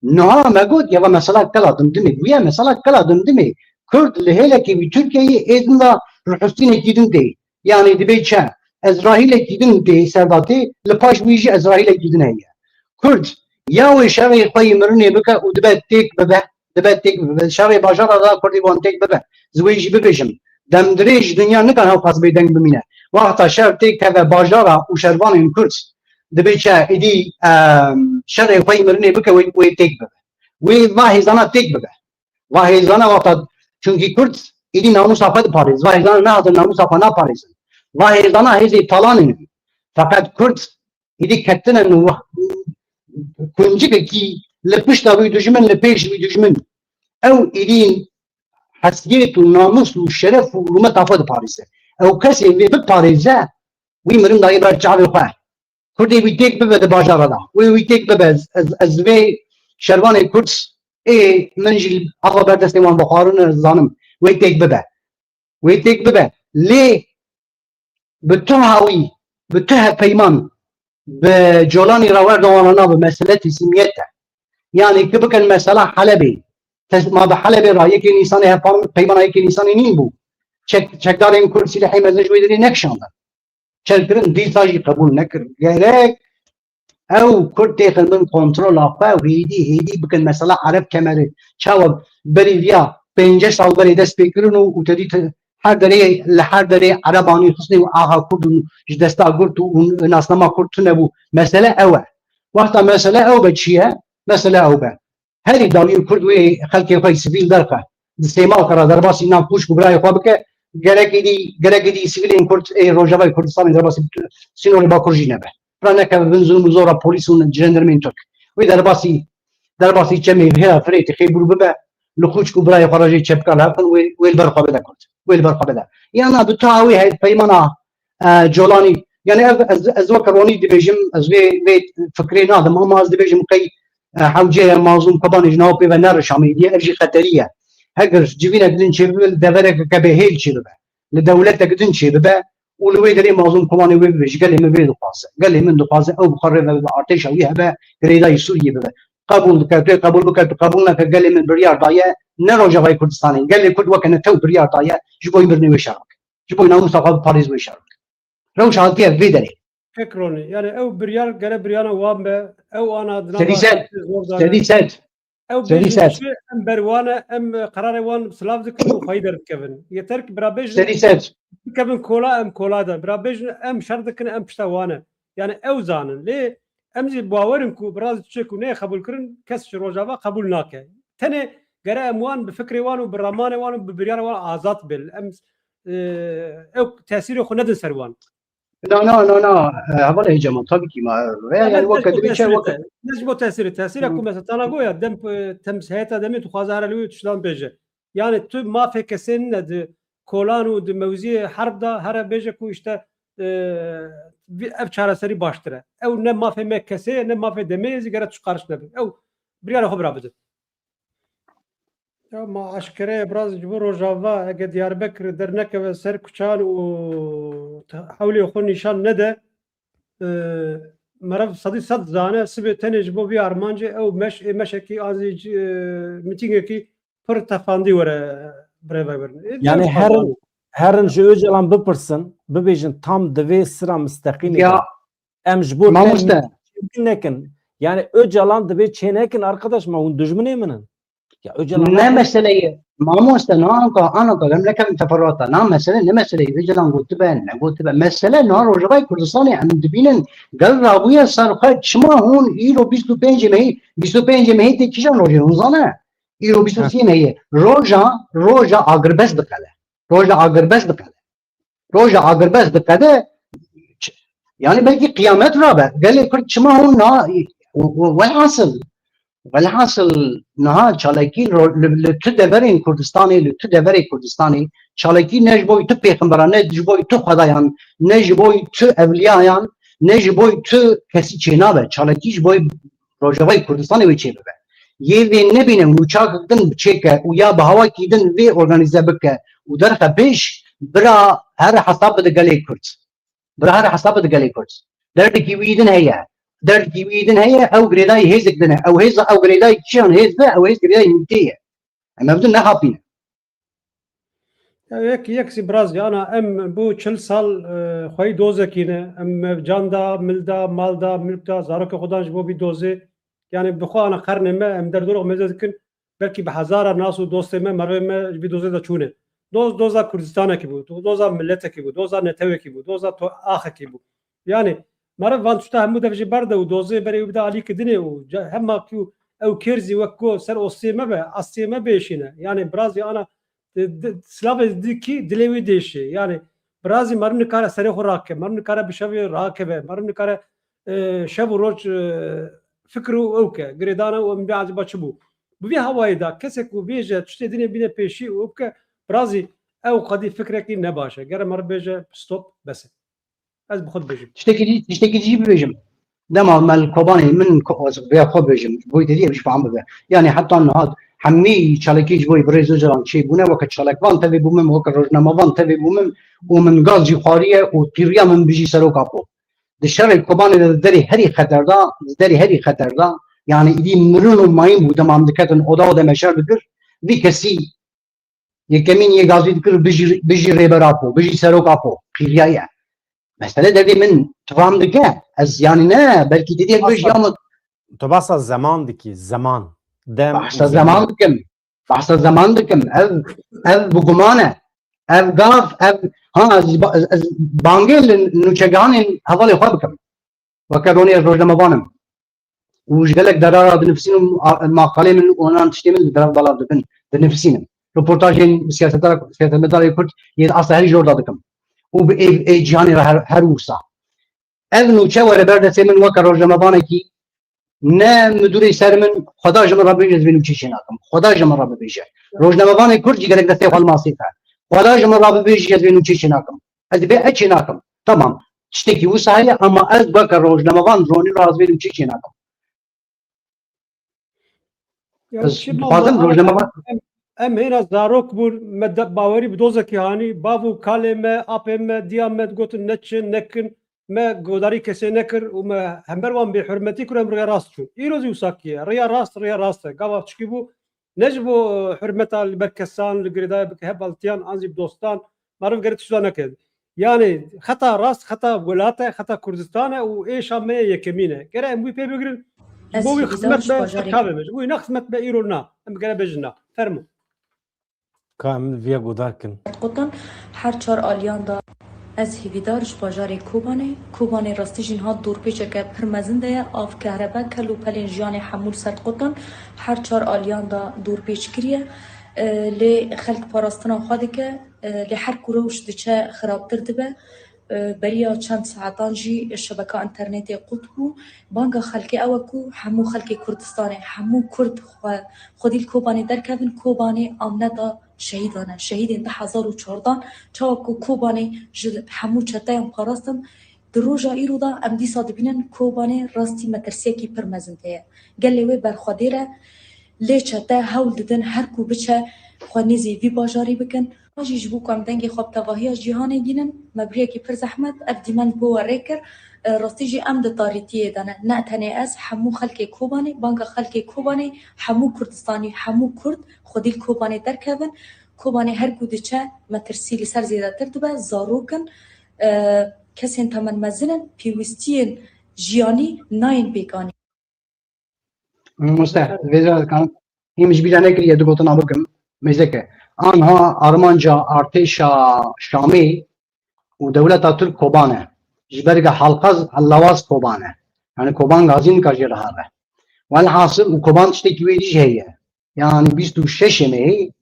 Niha me got, ya mesela kela dimdimê bûye, mesela kela dimdimê Kurd li hêlekê wî Tirkiyeyê ê din de rihustînekî din tê. Yanî dibê çi? Ezrahîlekî din tê ser de tê, li paş wî jî Ezrahîlekî din heye. Kurd ya wê şerê xwe yî mirinê bike û dibe têk bibe, dibe têk bibe. Şerê bajara da Kurdî wan têk bibe. Ez wê jî bibêjim. Demdirêj dinya nikare ew qas bêdeng bimîne. Wexta şer têk keve bajara û şervanên Kurd dibê çi? Êdî, em, şerê xwe yî mirinê bike, wê, wê têk bibe. Wê va hêzana têk bibe. Va hêzana wexta, çunkî Kurd êdî namûsa xwe diparêz. Va hêzana nehatin namûsa xwe naparêzin. Va hêzdana hêzê talan in. Feqet Kurd êdî ketine nû kuncikekî li pişta wî dijmin, li pêş wî dijmin. Ew êdî hesiyet û namus û şeref û rûmeta xwe diparêze. Ew kesê vê biparêze, wî mirin dayê ber çavê xwe. Kurdê wî têk bibe di bajara de. Wê wî têk bibe. Ez, ez, ez vê şervanê Kurd ê min jî ava ber destê wan bixwarin, ez zanim. Wê têk bibe. Wê têk bibe. Lê bi tu hawî, bi tu hevpeyman, bi colanî rawerda wan re nabe mesele teslimiyet e. Yanî ki bikin mesela Helebê. Tes-, ma bi Helebê ra yekê Nîsanê hevpeyman-, peymana yekê Nîsanê nîn bû. Çek-, çekdarên Kurd sîlehê mezin ji wê derê nekişandin. Çelkirin, dîsa jî qebûl nekir. Gerek ew Kurd têxin bin kontrola xwe û hêdî hêdî bikin mesela Ereb Kemerê. Çawa berî viya pêncî sal berê dest pê kirin û, û te dît her derê, li her derê Erebanî xistin û axa Kurd û ji desta girt û, û nasnama Kurd tune bû. Mesele ew e. Wexta mesele ew be çi ye? Mesele ew be. Herî dawî Kurd wê xelkê xwe sivîl derxe. Di Sêmalka re derbasî nav kûçk û birayê xwe bike, gerek êdî, gerek êdî sivîlên Kurd ê Rojavayê Kurdistanê derbasî sînorê Bakur jî nebe. Bira nekeve bin zulm û zora polîs û jendermên Tirk. Wê derbasî, derbasî çemê vihêra Firêtê Xêbûr bibe, li kûçk û birayê xwe re jê çepika li hev bin, wê, wê li ber xwe bide Kurd. Wê li ber xwe bide. Ya na bi tu hawî hevpeymana e, Colanî, yani ev, ez, ez weke ronî dibêjim, ez vê, vê fikrê nadim, ama ez dibêjim qey, e, hewce ye Mazlûm Kobanê ji nav pê ve neriş Amêdiyê, ev jî xeterî ye. Heger civînek din çêbibe, li devereke ke bêhêl çêbibe, li dewletek din çêbibe û li wê derê Mazlûm Kobanê wê bibe, ji gelê min vê dixwaze. Gelê min dixwaze ew bi xwe rê ve bibe, artêşa wî hebe, girêdayî Sûriyê bibe. Qebûl dike, tu yê qebûl bike, tu qebûl neke, gelê min biryar daye, ne Rojavayê Kurdistanê, gelê Kurd weke netew biryar daye, ji bo mirinê wê şer bike. Ji bo namusa xwe biparêz wê şer bike. Rewş hatiye vê derê. Kek Ronî, yani ew biryar gere biryana wan be, ew ana di nava Sedî sed. Zor dane. Sedî sed. Ew Sedî bêjin sed. Çi, em ber wan e, em, e, qerarê wan silav dikin û xweyî derdikevin. Yeter ki bira bêjin, Sedî sed. Bikevin kola, em kola de. Bira bêjin, em şer dikin, em pişta wan e. Yani ew zanin. Lê em jî bawer in ku bi rast çi ku neyê qebûl kirin, kes ji Rojava qebûl nake. Tenê gere em wan bi fikrê wan û bi ramanê wan û bi biryara wan azad bin. Em, e, ew tesîrê xwe nedin ser wan. Na, na, na, na. E, hevalê Cemal, tabii ki ma, veya yani weke dibê çe weke. Ne ji bo tesîrê, tesîra ku mesela tana goya, dem, e, tem-, heyeta demê tu xwaze here li wê tiştan bêje. Yani tu mafê kesên ne di kolan û di mewziyê herb de here bêje ku işte, e, vî-, ev çareserî baştir e. Ew ne mafê me kesê ye, ne mafê demê ye, zî gere tu qarş nebe. Ew biryara xwe bira bidin. Ya ma aşkere ye, biraz ji bo Rojava, ege Diyarbekir dernekeve ser kuçan û te-, hewlê xwe nîşan nede, e, meriv sedî sed zane, sibê tenê ji bo vî armancê ew meş, ê meşekî an zî, e, mîtîngekî pir tefandî were birêvebirin. Ê, Yani ne herin, herin ji Ocalan bipirsin, bibêjin tam di vê sira misteqîmê Ya, de. Em ji bo te mamoste. Çêkin nekin. Yani Ocalan divê çê nekin arkadaş, ma hûn dijminê min in. Ya Ocalan Ne nakin. Meseleyê, mamoste, na anka, anka, em nekevin teferruata. Na mesele, ne meseleyê, Ocalan gotibe, ne gotibe. Mesele, na Rojavayê Kurdistanê em dibînin, gel rabûye ser xwe, çima hûn îro bîst û pêncê mehî, bîst û pêncê mehî tê kîjan rojê hûn zane? Îro bîst û sê mehî ye. Roja, roja agirbest diqede. Roja agirbest diqede. Roja agirbest diqede, ç-, yani belkî qiyamet rabe. Gelê Kurd çima hûn na, we-, we-, welhasil, welhasil niha çalakî ro-, li, li tu deverên Kurdistanê, li tu deverê Kurdistanê, çalakî ne ji bo tu pêxemberan, ne ji bo tu xwedayan, ne ji bo tu ewliyayan, ne ji bo tu kesî çênabe. Çalakî ji bo Rojavayê Kurdistanê wê çêbibe. Yê vê nebîne û çakek din çêke û ya bi hawakî din vê organîze bike û derxe pêş, bira here hesab bide gelê Kurd. Bira here hesab bide gelê Kurd. Derdekî wî din heye. Derdekî wî din heye, ew girêdayî hêzek din e. Ew hêz, ew girêdayî kîjan hêz be, ew hêz girêdayî mîtê ye. Em ev din nexapîne. Ya yek, yek zî biraz, ya ana em bo çil sal, e, xweyî dozekî ne. Em can da, mil da, mal da, milk da, zarokê xwe dan ji bo vî dozê. Yani bi xwe ana qernê me, em derdorê xwe mêze dikin. Belkî bi hezara nas û dostê me, mervê me ji vî dozê de çûne. Doz, doza Kurdistanekî bû, do-, doza miletekî bû, doza netewekî bû, doza to-, axekî bû. Yani, meriv van tişta hemû dev jî berde û dozê berê wî bide alî kidinê û ca-, hema ku ew kêr zî wek ku ser ostiyê me be, astiyê me bêşîne. Yani, biraz ya ana, e, di-, silavê dikî dilê wî dêşê. Yani, Birazî meriv nikare serê xwe rake, meriv nikare bi şevê rakeve, meriv nikare, e, şev û roj, e, fikir û ew ke, girêdana û em bê eciba çi bû. Bi vî hawayê de kesek ku bêje tiştê dinê bîne pêşî û ew ke, birazî ew xwedî fikrekî ne baş e. Gere meriv bêje stop, bes e. Ez bi xwe dibêjim. Tiştekî dî, tiştekî dî jî bibêjim. Dema me li Kobanê min ko-, ez vêya xwe bibêjim, ji bo yê te dî ev jî fam bibe. Yanî heta niha hemî çalakî ji bo yê birêz Ocalan çêbûne, weke çalakvan tevî bû min, weke rojnamevan tevî bû min û min gaz jî xwariye û qîriya min bijî serok Apo. Di şerê Kobanê de di derê herî xeter de, di derê herî xeter de, yanî îdî mirin û mayîn bû dema em diketin oda û deme şer dikir, vî kesî yekemîn yê gazî dikir, bijî, bijî Rêber Apo, bijî Serok Apo, qîriyaye. Mesele derdê min, tu fam dike? Ez yanî ne, belkî te dî bêj ya min. Tu behsa zeman dikî, zeman. Dem û Behsa zeman. zeman dikim. Behsa zeman dikim. Ev, ev bi guman e. Ev gav, ev, ha, ez, ba- ez, ez bangê li nûçegihanên hevalê xwe bikim. Weke ronê ez rojnamevan im. Û ji gelek dera re dinivîsînim, a- maqalê min û nan tiştê min li derev belav dibin, dinivîsînim. Reportajên siyasetdar, siyasetmedarê Kurd yê di asta herî jor de dikim. Û bi ê, ê cîhanê re her, her wisa. Ev nûçe were ber destê min weke rojnamevanekî, ne midûrê ser min, Xweda ji min re bibêje, ez vê nûçê çênakim. Xweda ji min re bibêje. Rojnamevanê Kurd jî gerek destê xwe li masê be. Xweda ji min re bibêje, ez vê nûçê çênakim. Ez ê bê ez çênakim. Tamam. Tiştekî wisa heye, ama ez weke rojnamevan ronî re ez vê nûçê çênakim. Ya, Ez çi dixwazim mala- rojnamevan. Em, em hêna zarok bûn, me de bawerî bi dozekî hanî, bav û kalê me, apê me, diya me digotin neçin, nekin, me godarî kesê nekir û me hember wan bêhurmetî kir, em rêya rast çûn. Îro zî wisa kî ye. Rêya rast, rêya rast e. Gava çikî bû, ne ji bo, e, hurmeta li ber kesan, li girêdayê bike, hevaltiyan, an zî bi dostan, meriv gere tişta neke. Yanî xeta rast, xeta welat e, xeta Kurdistan e û êşa me ye yekemîn e. Gere em wî pê bigirin, ji Ez bo wî hêvîdar xizmet ji be, bajarê ser çavê me. Ji bo wî ne xizmet be, îro na. Em gere bêjin na. Fermo. Ka em viya guhdar kin. Serdqutan her çar aliyan de. Ez hêvîdar ji bajarê Kobanê. Kobanê rastî jî niha dorpêçeke pir mezin de ye. Av, kehrebe, kel û pelên jiyanê hemû li Serdqutan her çar aliyan de dorpêç kiriye. E, lê xelk parastina xwe dike. E, lê her ku rewş diçe xirabtir dibe. E, beriya çend saetan jî şebeka înternetê qut bû. Banga xelkê ew e ku hemû xelkê Kurdistanê, hemû Kurd xwe, xwedî li Kobanê derkevin, Kobanê amneta şehîdan e. Şehîdên du hezar û çardan, çawa ku Kobanê ji hemû çeteyan parastin, di roja îro de em dîsa dibînin Kobanê rastî metirsiyekî pir mezin tê ye. Gelê wê berxwedêr e, lê çete hewl didin her ku biçe xwe nêzî vî bajarî bikin. Jî ji bo ku em dengê xwe bi tevahiya cîhanê gînin, me bi rêyekî pir zehmet ev dîmen bo we rê kir. E, rastî jî em di tarîtiyê de ne. Ne tenê ez, hemû xelkê Kobanê, banga xelkê Kobanê, hemû Kurdistanî, hemû Kurd, xwedî li Kobanê derkevin. Kobanê her ku diçe, metirsî li ser zêdetir dibe, zarok in, e, kesên temenmezin in, pêwîstiyên jiyanî nayên pêkanîn. Mamoste, vêca dikan, hîn ji bîra nekiriye, du gotina bikim. Mêzeke. Anha armanca artêşa Şamê û dewleta Tirk Koban e. Ji ber ke halqaz, lawaz Koban e. Yani Koban gazî nika jê re here. Welhasil û Koban tiştekî wê dî jî heye. Yani bîst û şeş mehê,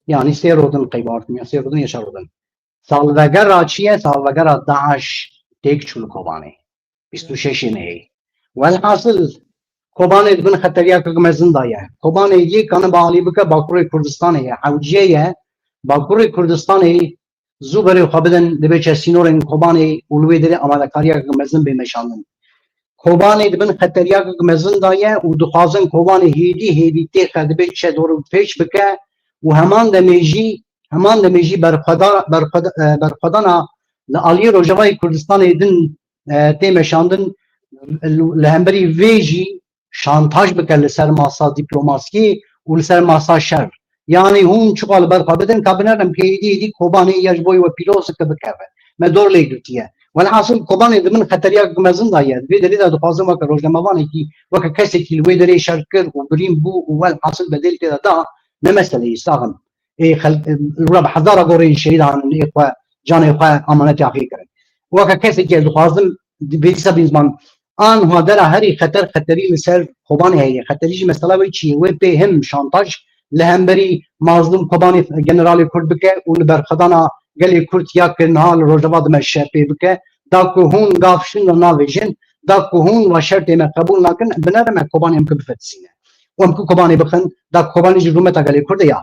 yani sê rodin qeybartin, ya sê rodin ya çar rodin. Salvegera çi ye? Salvegera DAIŞ têk çû li Kobanê. Bîst û şeş mehê. Welhasil, Kobanê di bin xeteriyakek mezin de ye. Kobanê yê kane bi alî bike Bakurê Kurdistanê ye. Hewciye ye. Bakurê Kurdistanê zû berê xwe bidin, dibê çe sînorên Kobanê û li wê derê amadekariyakek mezin bê meşandin. Kobanê di bin xeteriyakek mezin de ye û dixwazin Kobanê hêdî hêdî têxe, dibê çe dor û pêç bike û heman demê jî, heman demê jî berxweda-, berxweda-, e, berxwedana li aliyê Rojavayê Kurdistanê din, e, tê meşandin, li hemberî vê jî şantaj bike li ser masa dîplomasiyê û li ser masa şer. Yanî hûn çiqa li ber xwe bidin, ka binerin pêdî êdî Kobanê ya ji bo wê pîlozike bikeve. Me dor lê girtiye. Welhasil Kobanê di bin xeteriyek mezin de ye. Di vê derê de dixwazim weke rojnamevanekî, weke kesekî li wê derê şer kir û birîn bû û welhasil bedel tê de da, ne meseleyê saxin. Ê xel-, ê, wira bi hezara goreyên şehîdan ê xwe, canê xwe amanetê axê kirin. Weke kesekî ez dixwazim, vê dîsa bîn ziman, anha dera herî xeter, xeterî li ser Kobanê heye. Xeterî jî mesela wê çi ye? Wê pê him şantaj li hemberî Mazlûm Kobanê generalê Kurd bike û li berxwedana gelê Kurd ya ku niha li Rojava dime şer pê bike, da ku hûn gav şin de navêjin, da ku hûn wa şertê me qebûl nakin, binere me Kobanê em ku bifetisîne. Û em ku Kobanê bixin, da Kobanê jî rûmeta gelê Kurd e ya.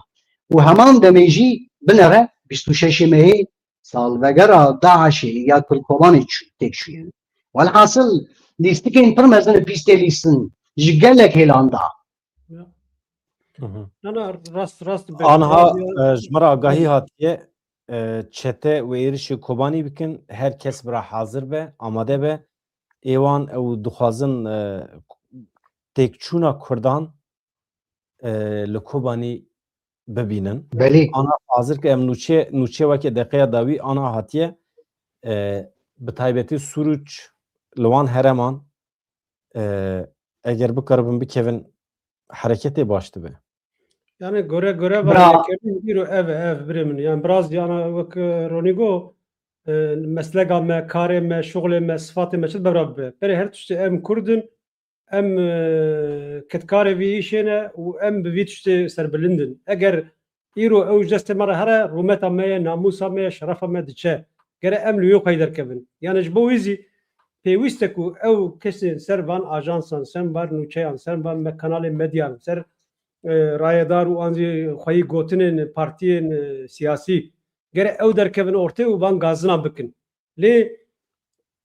Û heman demê jî binere bîst û şeşê mehê salvegera DAIŞê ya ku li Kobanê çû-, têk çûye. Welhasil lîstikên pir mezin li pîstê lîstin ji gelek hêlan da. Ya. Mhm. Na, na, rast, rast be. Anha Rast ya. e, ji min re agahî hatiye, e, çete û êrişê Kobanî bikin, her kes bira hazir be, amade be. Êwan ew dixwazin, e, têkçûna Kurdan, e, li Kobanî bibînin. Belê. Ana hazir ke em nûçe, nûçe weke deqeya dawî ana hatiye, e, bi taybetî Suruç li wan hereman, e, eger bikaribin bikevin hereketê baş dibe. Yani göre göre Bra- var. Yekerin bir ev ev biremin. Yani biraz yani vak e, Ronigo e, meslega me, karê me, şuxlê me, sıfatê me çi bevra bibe. Pere her tuştê em Kurdin, em e, kedkarê vî işê ne û em bi vî tuştê serbilindin. Eger îro ew ji destê me re here, rûmeta me ye, namûsa me ye, şerefa me diçe. Gere em li wê xweyî derkevin. Yani ji bo wî zî pêwîst e ku ew kesên ser van ajansan, ser van nûçeyan, ser van me kanalên medyan, ser e, rayedar û an zî xweyî gotinên partiyên e, siyasî gere ew derkevin ortê û van gazinan bikin. Lê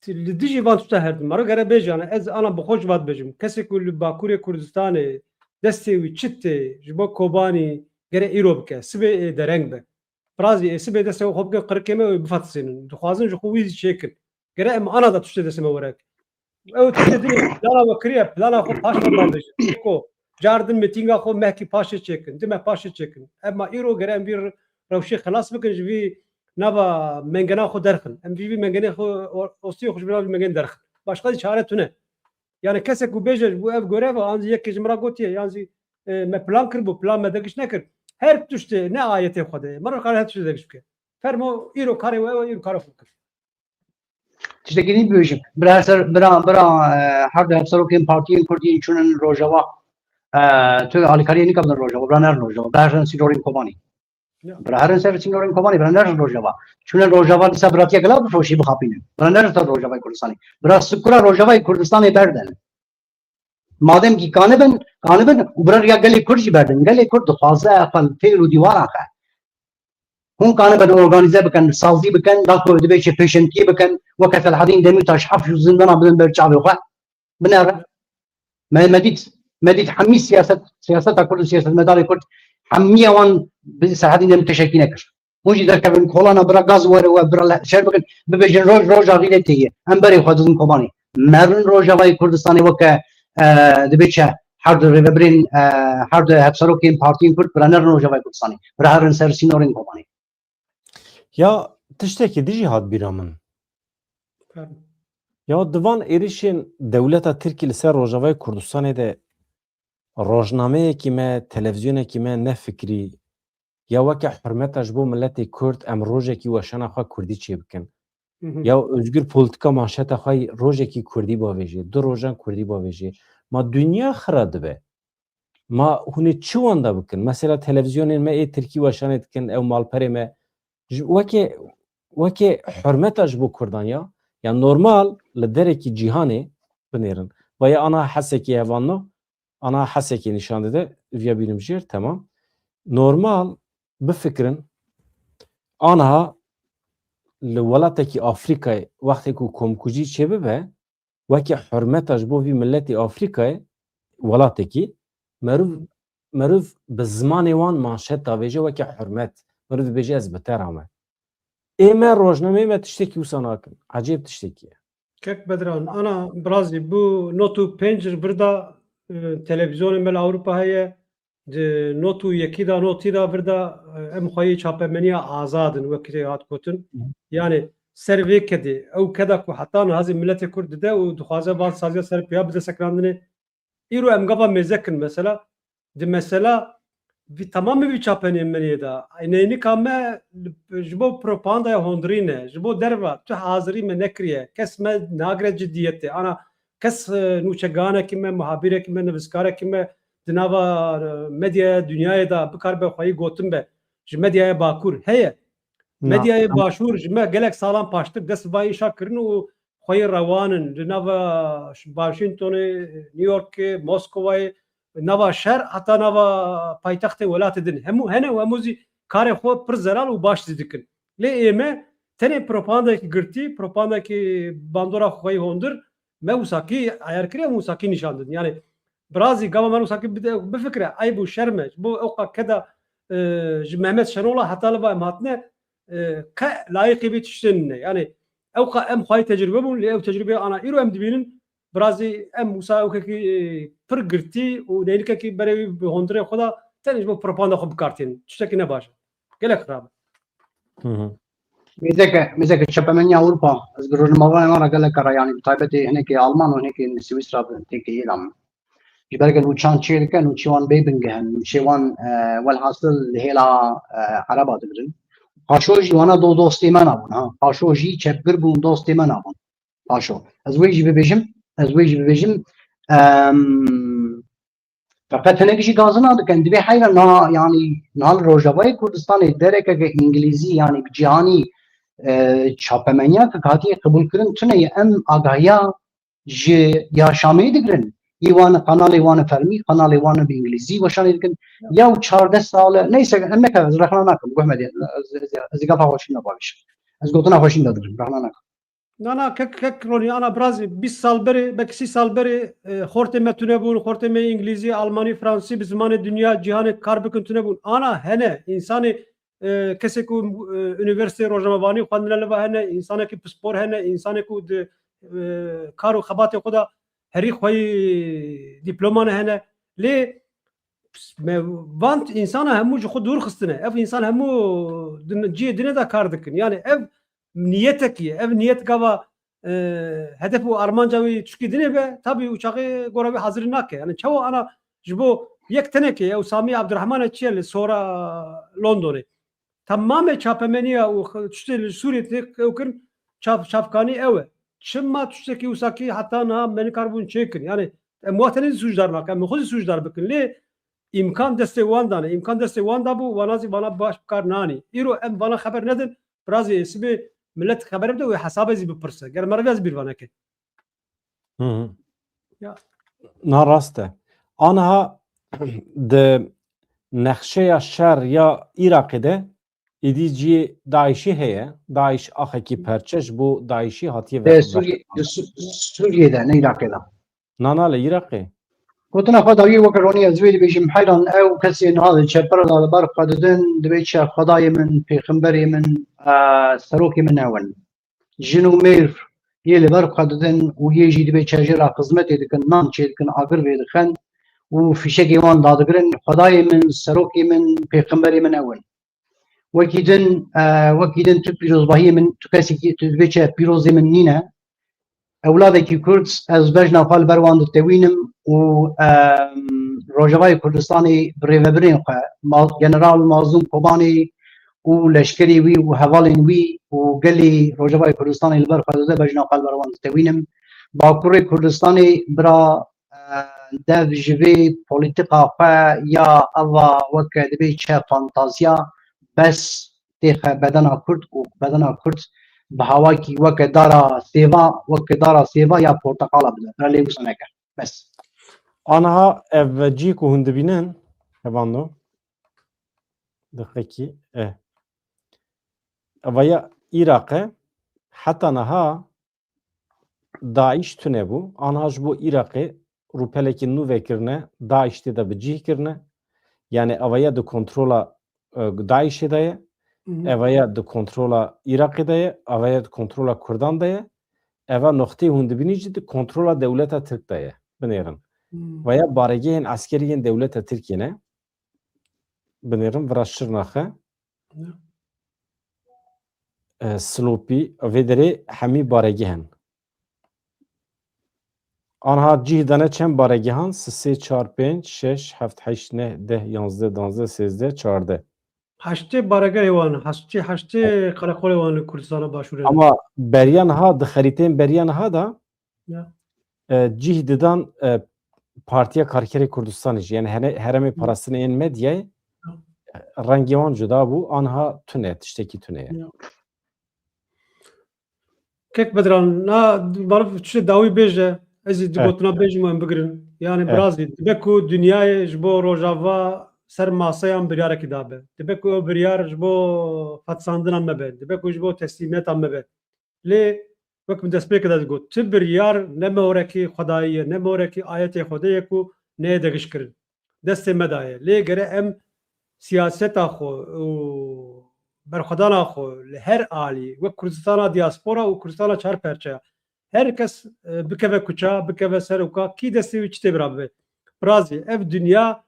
ti-, li dijî van tişta her din. Mero gere bêje, yani ez ana bi xwe ji van dibêjim. Kesê ku li Bakurê Kurdistanê destê wî çi tê ji bo Kobanî gere îro bike. Sibê ê dereng be. Birazî ê sibê destê xwe bike qirikê me û bifatisênin. Dixwazin ji xwe wî zî çêkin. Gere em ana da tiştê destê me were. Ew tiştê din plana we kiriye, plana xwe paş ve bavêjin. Ko car din mîtînga xwe mehkî paşê çêkin, dime paşê çêkin. Ema îro gere em vî rewşê xelas bikin ji vî nava mengena xwe derxin. Em vî vî mengenê xwe o-, ostiyê xwe ji vî navî mengenê derxin. Başqa zî çare tune. Yani kesek ku bêje ji bo ev görev e, an zî yekê ji min re gotiye, yan zî e, me plan kiribû, plan me degiş nekir. Her tiştê ne ayetê Xwedê ye. Me re kare her tiştê degiş bike. Fermo îro karê we ew e, îro karê xwe bikir. Tiştekî din bibêjim. Bira her ser, bira, bira, e, her du hevserokên partiyên Kurdî çûnin Rojava. E, tu alîkariyê nikabin Rojava, bira nerin Rojava, bira herin sînorên Kobanî. Ya. Bira herin ser sînorên Kobanî, bira nerin Rojava. Çûnin Rojava dîsa biratiya gela bifoşî bixapînin. Bira nerin ser Rojavayê Kurdistanê. Bira sikura Rojavayê Kurdistanê berdin. Madem ki kanibin, kanibin û bira riya gelê Kurd jî berdin. Gelê Kurd dixwaze xwe li têl û dîwaran xe. Hûn kanibin organize bikin, sazî bikin, da ku dibê çi pêşengtiyê bikin, weke Selahedîn Demîrtaş heft jû zindana bidin ber çavê xwe. Binere. Me, me dît, me dît hemî siyaset, siyaseta Kurd û siyasetmedarê Kurd hemiya wan bi Selahedîn Demîrtaş şekî nekir. Hûn jî derkevin kolana bira gaz were we bira le-, şer bikin, bibêjin roj roja xîretê ye. Em berê xwe didin Kobanê. Merin Rojavayê Kurdistanê weke, e, dibê çi her du rêvebirên, e, her du hevserokên partiyên Kurd bira nerin Rojavayê Kurdistanê. Bira herin ser sînorên Kobanê. Ya tiştekî dijî hat bîra min. Fermo. Ya di van êrişên dewleta Tirkî li ser Rojavayê Kurdistanê de rojnameyekî me, televîzyonekî me nefikirî, ya weke hurmeta ji bo miletê Kurd em rojekî weşana xwe Kurdî çêbikin. Hı hı. Ya Özgür Politika manşeta xwe rojekî Kurdî bavêjê, du rojan Kurdî bavêjê. Ma dinya xira dibe. Ma hûn ê çi wenda bikin? Mesela televîzyonên me ê Tirkî weşanê dikin, ew malperê me. Ji, weke, weke hurmeta ji bo Kurdan ya. Ya normal li derekî cîhanê binêrin. Vaya ana Hesekê hevanno, ana Hesekê nîşan dide, viya bînim jêr, temam. Normal bifikirin, aniha li welatekî Afrîkayê wextê ku komkujî çêbibe, weke hurmeta ji bo vî miletî Afrîkayê, welatekî, meriv, meriv bi zimanê wan manşet davêje weke hurmet. Meriv dibêje ez bi te re me. Ê me rojnameyê me tiştekî wisa nakin. Ecêb tiştekî ye. Kek Bedran, ana birazî bu not û pênc vir da, e, televîzyonê me li Ewropa heye, di not û yekî da, notî da vir da, e, em xweyî çapemeniya azad in, wekî tê hat gotin. Hı. Yani ser vê kedê, ew keda ku heta niha zî miletê Kurd dide û dixwaze van saziya ser piya bide sekinandinê. Îro em gava mêze kin mesela, di mesela vî temamê vî çapemeniyê de, neynika me ji bo propagandaya hundirî ne, ji bo derva tu hazirî me nekiriye, kes me nagire cidiyetê. Ana kes, e, nûçeganekî me, muhabîrekî me, nivîskarekî me di nava, e, medyaya dinyayê de bikaribe xweyî gotin be, ji medyaya Bakur heye. Na, Medyayê başûr ji me gelek salan paştir dest bi vê îşa kirin û xweyî rewan in. Li nava Washingtonê, New Yorkê, Moskovayê, nava şer heta nava paytextê welatê din. Hemû hene û hemû zî karê xwe pir zelal û baş zî dikin. Lê ê me tenê propagandayekî girtî, propagandayekî bandora xweyî hondir, me wisa kî eyar kiriye, em wisa kî nîşan didin. Yani, birazî gava me wisa kî bide-, bifikire, eyb û şerm e. Ji bo ew qa keda, e, ji Mehmet Şenol a heta li va em hatine, e, qe layîqî vê tiştên ne. Yani, ew qa em xwayî tecrube bûn, lê ew tecrubeyê ana îro em dibînin, birazî em wisa ew kekî, e, pir girtî û neynikekî berê wî bi hondirê xwe da, tenê ji bo propaganda xwe bikartînin. Tiştekî ne baş e. Gelek xirab e. Hı hı. Mêzeke, mêzeke çepemeniya Ewropa, ez bi rojnamevanê wan re gelek re, yanî bi taybetê hinekê Alman û hinekê li Swîsra bi têkiliyê de min. Ji ber ke nûçan çê dikin, nûçê wan bê bingeh in, nûçê wan, e, welhasil li hêla, e, Ereba digirin. Paşo jî wana do-, dostê me nabûn, ha. Paşo jî çepgir bûn, dostê me nabûn. Paşo. Ez wê jî bibêjim, ez wê jî bibêjim, em, feqet hinek jî gazina dikin. Divê heyra na, yanî, na li Rojavayê Kurdistanê derekeke îngilîzî, yanî bi cîhanî, e, çapemeniya ke hatiye qebûlkirin tune ye. Em agahiya ji ya Şamê digirin. Î wan kanalê wan fermî, kanalê wan bi îngilîzî weşanê dikin. Ya û çardeh sal e, neyse, em neke, ez rexna nakim, guh me dê, ez, ez, ez gafa xwe şîn de bavêjim. Ez gotina xwe şîn de digirim, rexna nakim. Na, na, kek, kek Ronî, ana birazî bîst sal berê, belkî sî sal berê, e, xortê me tune bûn, xortê me îngilîzî, almanî, fransî, bi zimanê dinya, cîhanê kar bikin tune bûn. Ana hene, însanê, e, kesê ku, e, unîversîteyê rojnamevanî xwendine li va hene, însanekî pispor hene, însanê ku di, e, kar û xebatê xwe de herî xweyî dîplomane hene. Lê me van însana hemû ji xwe dûr xistine. Ev însan hemû din, cihê dinê de kar dikin. Yani ev niyetekî ye. Ev niyet gava, e, hedef û armanca wî tişkî dinê be, tabî û çaxê gora wî hazirî nake. Yani çawa ana ji bo yek tenekê ew Samî Abdurrahmanê çi ye li sora Londonê. Temamê çapemeniya û x-, tiştê li Sûriyê tê ew kirin çap-, çapkanî ew e. Çima tiştekî wisa kî heta niha me nikarbûn çêkin? Yani em wa tenê zî sûcdar nakin, em xwe zî sûcdar bikin. Lê îmkan destê wan dane. Îmkan destê wan dabû, wana zî vana baş bi kar nanî. Îro em vana xeber nedin, birazê sibê millet xeber bide û hesabê zî bipirse. Ger meriv ez bîr vaneke. Hı hı. Ya. Na rast e. Aniha di nexşeya şer ya Iraqê de êdî cihê DAIŞ'ê heye. DAIŞ axekî perçe ji bo DAIŞ'ê hatiye Di ve-, Sûriye, di Su-, Sûriye de, ne Iraqê de. Na, na, li Iraqê. Gotina xwe dawiyê weke Ronî ez wê dibêjim, heyran ew kesê niha di çepera de li ber xwe didin, dibê çi Xwedayê min, pêxemberê min, e, serokê min ew in. Jin û mêr yê li ber xwe didin û yê jî dibê çi jê re xizmetê dikin, nan çê dikin, agir vê dixin û fîşekê wan dadigirin, Xwedayê min, serokê min, pêxemberê min ew in. Wekî din, e, wekî din tu pîrozbahiyê min, tu kesekî, tu dibê çi pîrozê min nîne. Ewladekî Kurd, ez bejna xwe li ber wan ditewînim û, em, Rojavayê Kurdistanê bi rêvebirên xwe, Ma-, General Mazlûm Kobanê û leşkerê wî û hevalên wî û gelê Rojavayê Kurdistanê li ber xwe dide, bejna xwe li ber wan ditewînim. Bakurê Kurdistanê bira, e, dev ji vê polîtîka xwe ya eva weke dibê çi fantaziya, bes têxe bedena Kurd û bedena Kurd bi hawakî weke dara sêva, weke dara sêva ya porteqala bide. Bira lê wisa neke. Bes. Aniha ev cî ku hûn dibînin, hevando, diqekî, eh. Eva ya Iraq e, heta niha DAIŞ tune bû. Aniha ji bo Iraqê rûpelekî nû vekirine, DAIŞ tê de bi cih kirine. Yani eva ya di kontrola, e, DAIŞ'ê de ye, Hı hı. eva ya di kontrola Iraqê de ye, eva ya di kontrola Kurdan de ye. Eva noqteyê hûn dibînî jî di kontrola dewleta Tirk de ye. Binêrin. Hı. Ve ya baregehên eskerî yên dewleta Tirkiyê ne. Binêrin vira Şirnaxe. Ya. E, Silopî, vê derê hemî baregeh in. Anha cih dane çend baregehan? Sisê, çar, pênc, şeş, heft, heşt, neh, deh, yanzdeh, danzdeh, sêzdeh, çardeh. Heştê baregehê wan, heştê, heştê qereqolê wan li Kurdistana Başûrê. Ama beriya niha, di xerîteyên beriya niha de, Ya. e, cih didan, e, Partiya Karkerê Kurdistanê jî, yani here-, herêmê parastinê yên medyayê, Ya. rengê wan cuda bû, anha tune, tiştekî tune ye. Ya. Kek Bedran, na, meriv tiştê dawî bêje, ez ê du gotina bêjim û em bigirin. Yani birazî, dibe ku dinyayê ji bo Rojava ser maseyan biryarekî dabe. Dibe ku ew biryar ji bo fetsandinan mebe. Dibe ku ji bo teslîmiyeta mebe. Lê wek min destpêkê de digot, ti biryar ne morekî xwedayî ye, ne morekî ayetê Xwedê ye ku neyê degişkirin. Destê me de ye. Lê gere em siyaseta xwe û berxwedana xwe li her alî, wek Kurdistana diaspora û Kurdistana çar perçeya, her kes, e, bikeve kuça, bikeve ser û ka, kî destê wî çi tê bira bibe. Birazî, ev dinya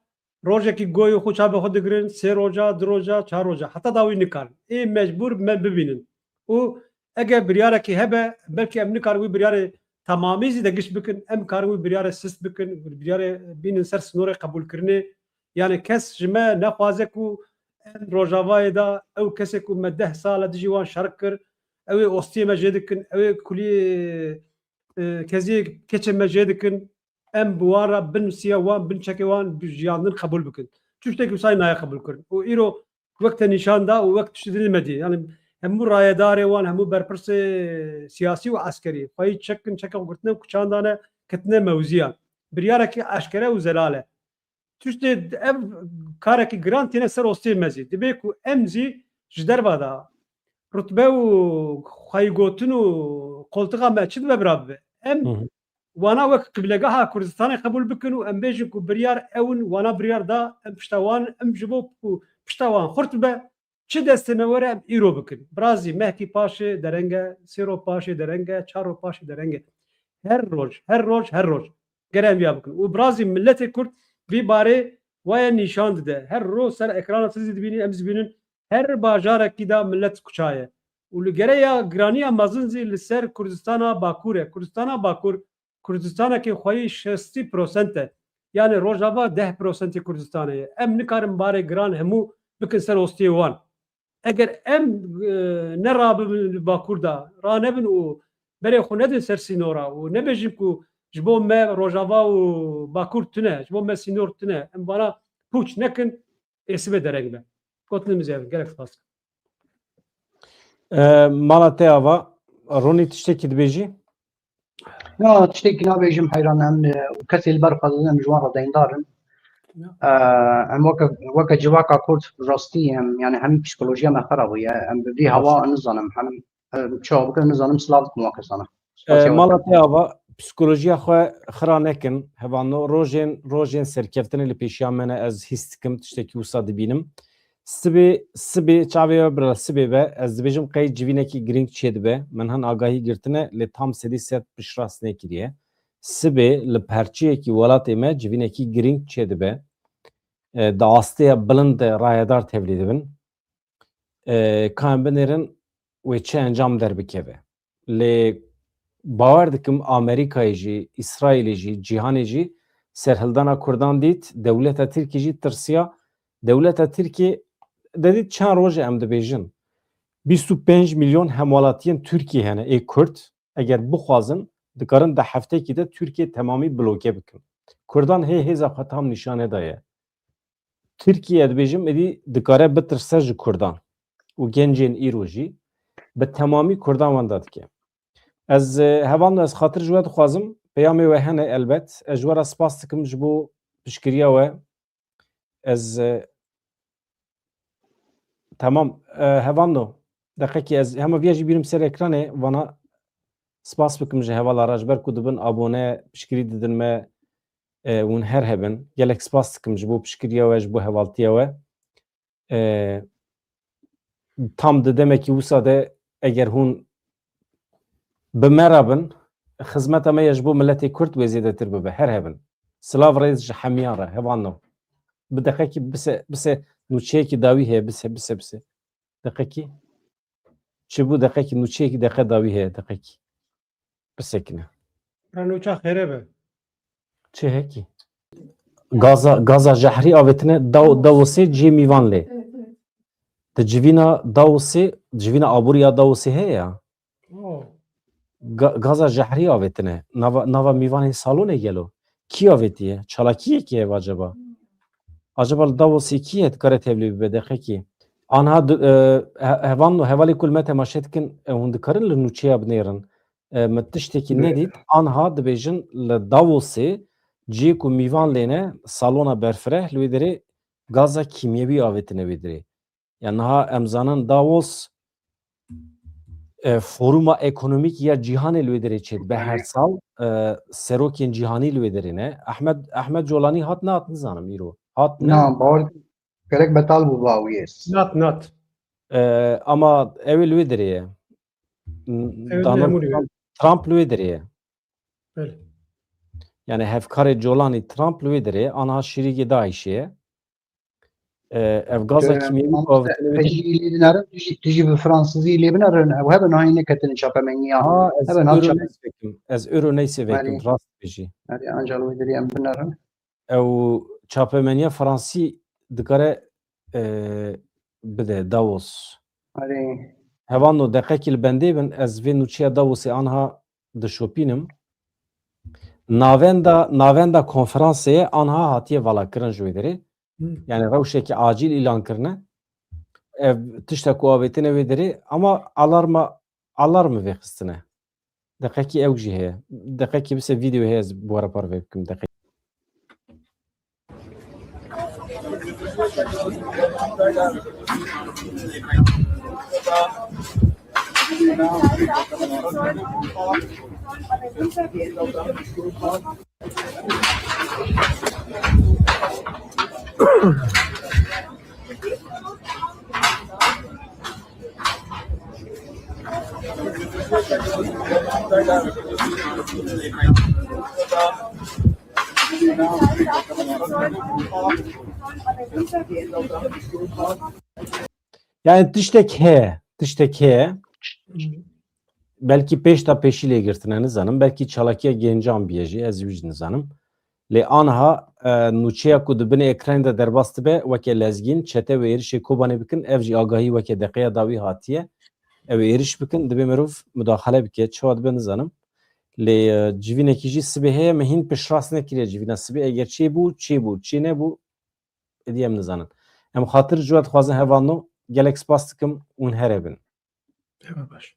rojekî goyê xwe çavê xwe digirin, sê roja, du roja, çar roja, heta dawî nikarin. Ê mecbûr me bibînin. Û eger biryarekî hebe, belkî em nikarin wî biryarê temamî zî de giş bikin, em karin wî biryarê sist bikin, biryarê bînin ser sinorê qebûlkirinê. Yani kes ji me nexwaze ku em Rojavayê de ew kesê ku me deh sal e dijî wan şer kir, ew ê ostiyê me jê dikin, ew ê kulî, e, keziyê keçê me jê dikin, em bi wan re bin siya wan, bin çekê wan jiyandin qebûl bikin. Tiştekî wisa nayê qebûl kirin. Û îro wek te nîşan da û wek tiştê din me dî. Yani hemû rayedarê wan, hemû berpirsê siyasî û eskerî xweyî çek kin, çeka xwe girtine û kuçan dane, ketine mewziyan. Biryarekî eşkere û zelal e. Tiştê ev karekî giran tîne ser ostê me zî. Dibe ku em zî ji derva de rutbe û xweyîgotin û qoltixa me çi dibe bira bibe. Em Hı hı. wana wek qiblegeha Kurdistanê qebûl bikin û em bêjin ku biryar ew in, wana biryar da, em pişta wan, em ji bo ku pişta wan xurt bibe, çi destê me were em îro bikin. Birazî mehkî paşê dereng e, sê roj paşê dereng e, çar roj paşê dereng e. Her roj, her roj, her roj. Gere em viya bikin. Û birazî miletê Kurd vî barê waye nîşan dide. Her roj ser ekrana te zî dibînî, em zî dibînin. Her bajarekî de milet kuçaye. Û li gere ya giraniya mezin zî li ser Kurdistana Bakur e. Kurdistana Bakur, Kurdistanekê xweyî şêstî prosent e. Yani Rojava deh prosentê Kurdistanê ye. Em nikarin barê giran hemû bikin ser ostiyê wan. Eger em, e, nerabin li Bakur de, ranebin û berê xwe nedin ser sînora û nebêjin ku ji bo me Rojava û Bakur tune, ji bo me sînor tune, em vana pûç nekin, ê sibê dereng be. Gotinê min zêr, gelek spas. E, mala te ava, Ronî tiştekî dibêjî? Ya, tiştekî nabêjim heyran em, e, û kesê li ber xwe didin, em ji wan re deyndar in. E, em weke, weke civaka Kurd rastî em, yani hemî psîkolojiya me xera bûye. Em bi vî hewa nizanim, hem, e, çawa bikin nizanim silav dikim wan kesana. E, Spasiya we. Mala te ava, psîkolojiya xwe xira nekin, hevano rojên, rojên serkeftinê li pêşiya me ne, ez hîs dikim tiştekî wisa dibînim. Sibê, sibê, çavê we bira sibê be, ez dibêjim qey civînekî girîng çêdibe, min hin agahî girtine, lê tam sedî sed piştrast nekiriye. Sibê li perçeyekî welatê me civînekî girîng çêdibe. E, di asteya bilind de rayedar tevlî dibin. E, ka em binêrin wê çi encam derbikeve. Lê bawer dikim Amerîkayê jî, Îsraîlê jî, cîhanê jî serhildana Kurdan dît, dewleta Tirkî jî tirsiya. Dewleta Tirkî de dît çend roj e em dibêjin. Bîst û pênc milyon hemwelatiyên Tirkî hene ê Kurd, eger bixwazin, dikarin di heftekî de Tirkiye temamî bloke bikin. Kurdan hê hêza xwe tam nîşane daye. Tirkiye, dibêjim, êdî dikare bitirse ji Kurdan û gencên îro jî bi temamî Kurdan wenda dike. Ez, e, Hevando, ez xatir ji we dixwazim, peyamê we hene elbet. Ez ji we re spas dikim ji bo piştgiriya we. Ez, e, temam, e, Hevando, deqekî ez hema viya jî bînim ser ekranê, vana spas bikim ji hevala re, ji ber ku dibin abone, piştgirî didin me, e, hûn her hebin. Gelek spas dikim ji bo piştgiriya we, ji bo hevaltiya we. E, tam di demekî wisa de eger hûn bi me re bin, xizmeta me ya ji bo miletê Kurd wê zêdetir bibe. Her hebin. Silav rêz ji hemiyan re, hevalno. Bi deqekî bise, bise nûçeyekî dawî heye, bise, bise, bise. Deqekî. Çi bû deqekî, nûçeyekî deqe dawî heye, deqekî. Bisekine. Renoça xêre be. Çi hekî? Gaza, gaza jehrî avêtine Daw-, Davosê cihê mîvan lê. Di civîna Davosê, civîna aboriya Davosê heye ya. Oh. Ga-, gaza jehrî avêtine. Nava, nava mîvanê salonê gelo. Kî avêtiye? Çalakiyekî heye acaba? Acaba li Davosê kî ye dikare tevlî bibe deqekî? Anha di, e, he-, hevan û hevalê ku li me temaşe dikin, e, hûn dikarin li nûçeya binêrin. E, min tiştekî nedît, anha dibêjin li Davosê cihê ku mîvan lêne salona berfireh li wê derê gaza kîmyewî avêtine wê derê. Ya niha em zanin Davos, e, foruma ekonomîk ya cîhanê li wê derê çêdibe her sal, e, serokên cîhanî li wê derê ne. Ahmed, Ahmed Colanî hat nehat nizanim îro. Hat ne? Na, bawer gerek betal bû bawiyê. Nat, nat. E, ama ew ê li wê derê ye. N-, Ew Donald hemû li wê. Trump, Trump li wê derê ye. Belê. Yani hevkarê Colanî Trump li wê derê ye. Anha şirîgê DAIŞê ye. E, ev gaza Ee, kîmyewî ku avêtine wê derê. Pejî lê binerin, tu jî, tu jî bi fransizî lê binerin. Ew hebe nahî neketin çapemeniya. Ha, ez Hebe euro nahî neyse vekim. Ez euro neyse vekim, Erê. Rast bêjî. Erê, ancak wê derê em binerin. Ew çapemeniya fransî dikare, e, bide Davos. Erê. Hevan no deqekî li bendê bin, ez vê nûçeya Davosê anha dişopînim. Navenda, navenda konferansê anha hatiye valakirin ji wê derê. Hmm. Yani rewşekî acîl îlan kirine. Ev tişta ku avêtine wê derê ama alarma, alarm vêxistine. Deqekî ew jî heye. Deqekî bise vîdeo heye, ez bi we re parve bikim. Deqekî. Yani tiştek heye, tiştek heye. Belkî pêş da pêşî lê girtine, nizanim. Belkî çalakiya gencan biye jî, ez wî jî nizanim. Lê anha, e, nûçeya ku di binê ekranê de derbas dibe, weke lezgîn, çete wê êrişê Kobanê bikin, ev jî agahî weke deqeya dawî hatiye. Ew ê êriş bikin, dibê mirov mudaxele bike, çawa dibe nizanim. Lê, e, civînekî jî sibê heye, me hîn piştrast nekiriye civîna sibê. Eger çêbû, çêbû, çê nebû, êdî em nizanin. Em xatir ji we dixwazin hevalno, gelek spas dikim, hûn here bin. Dema baş.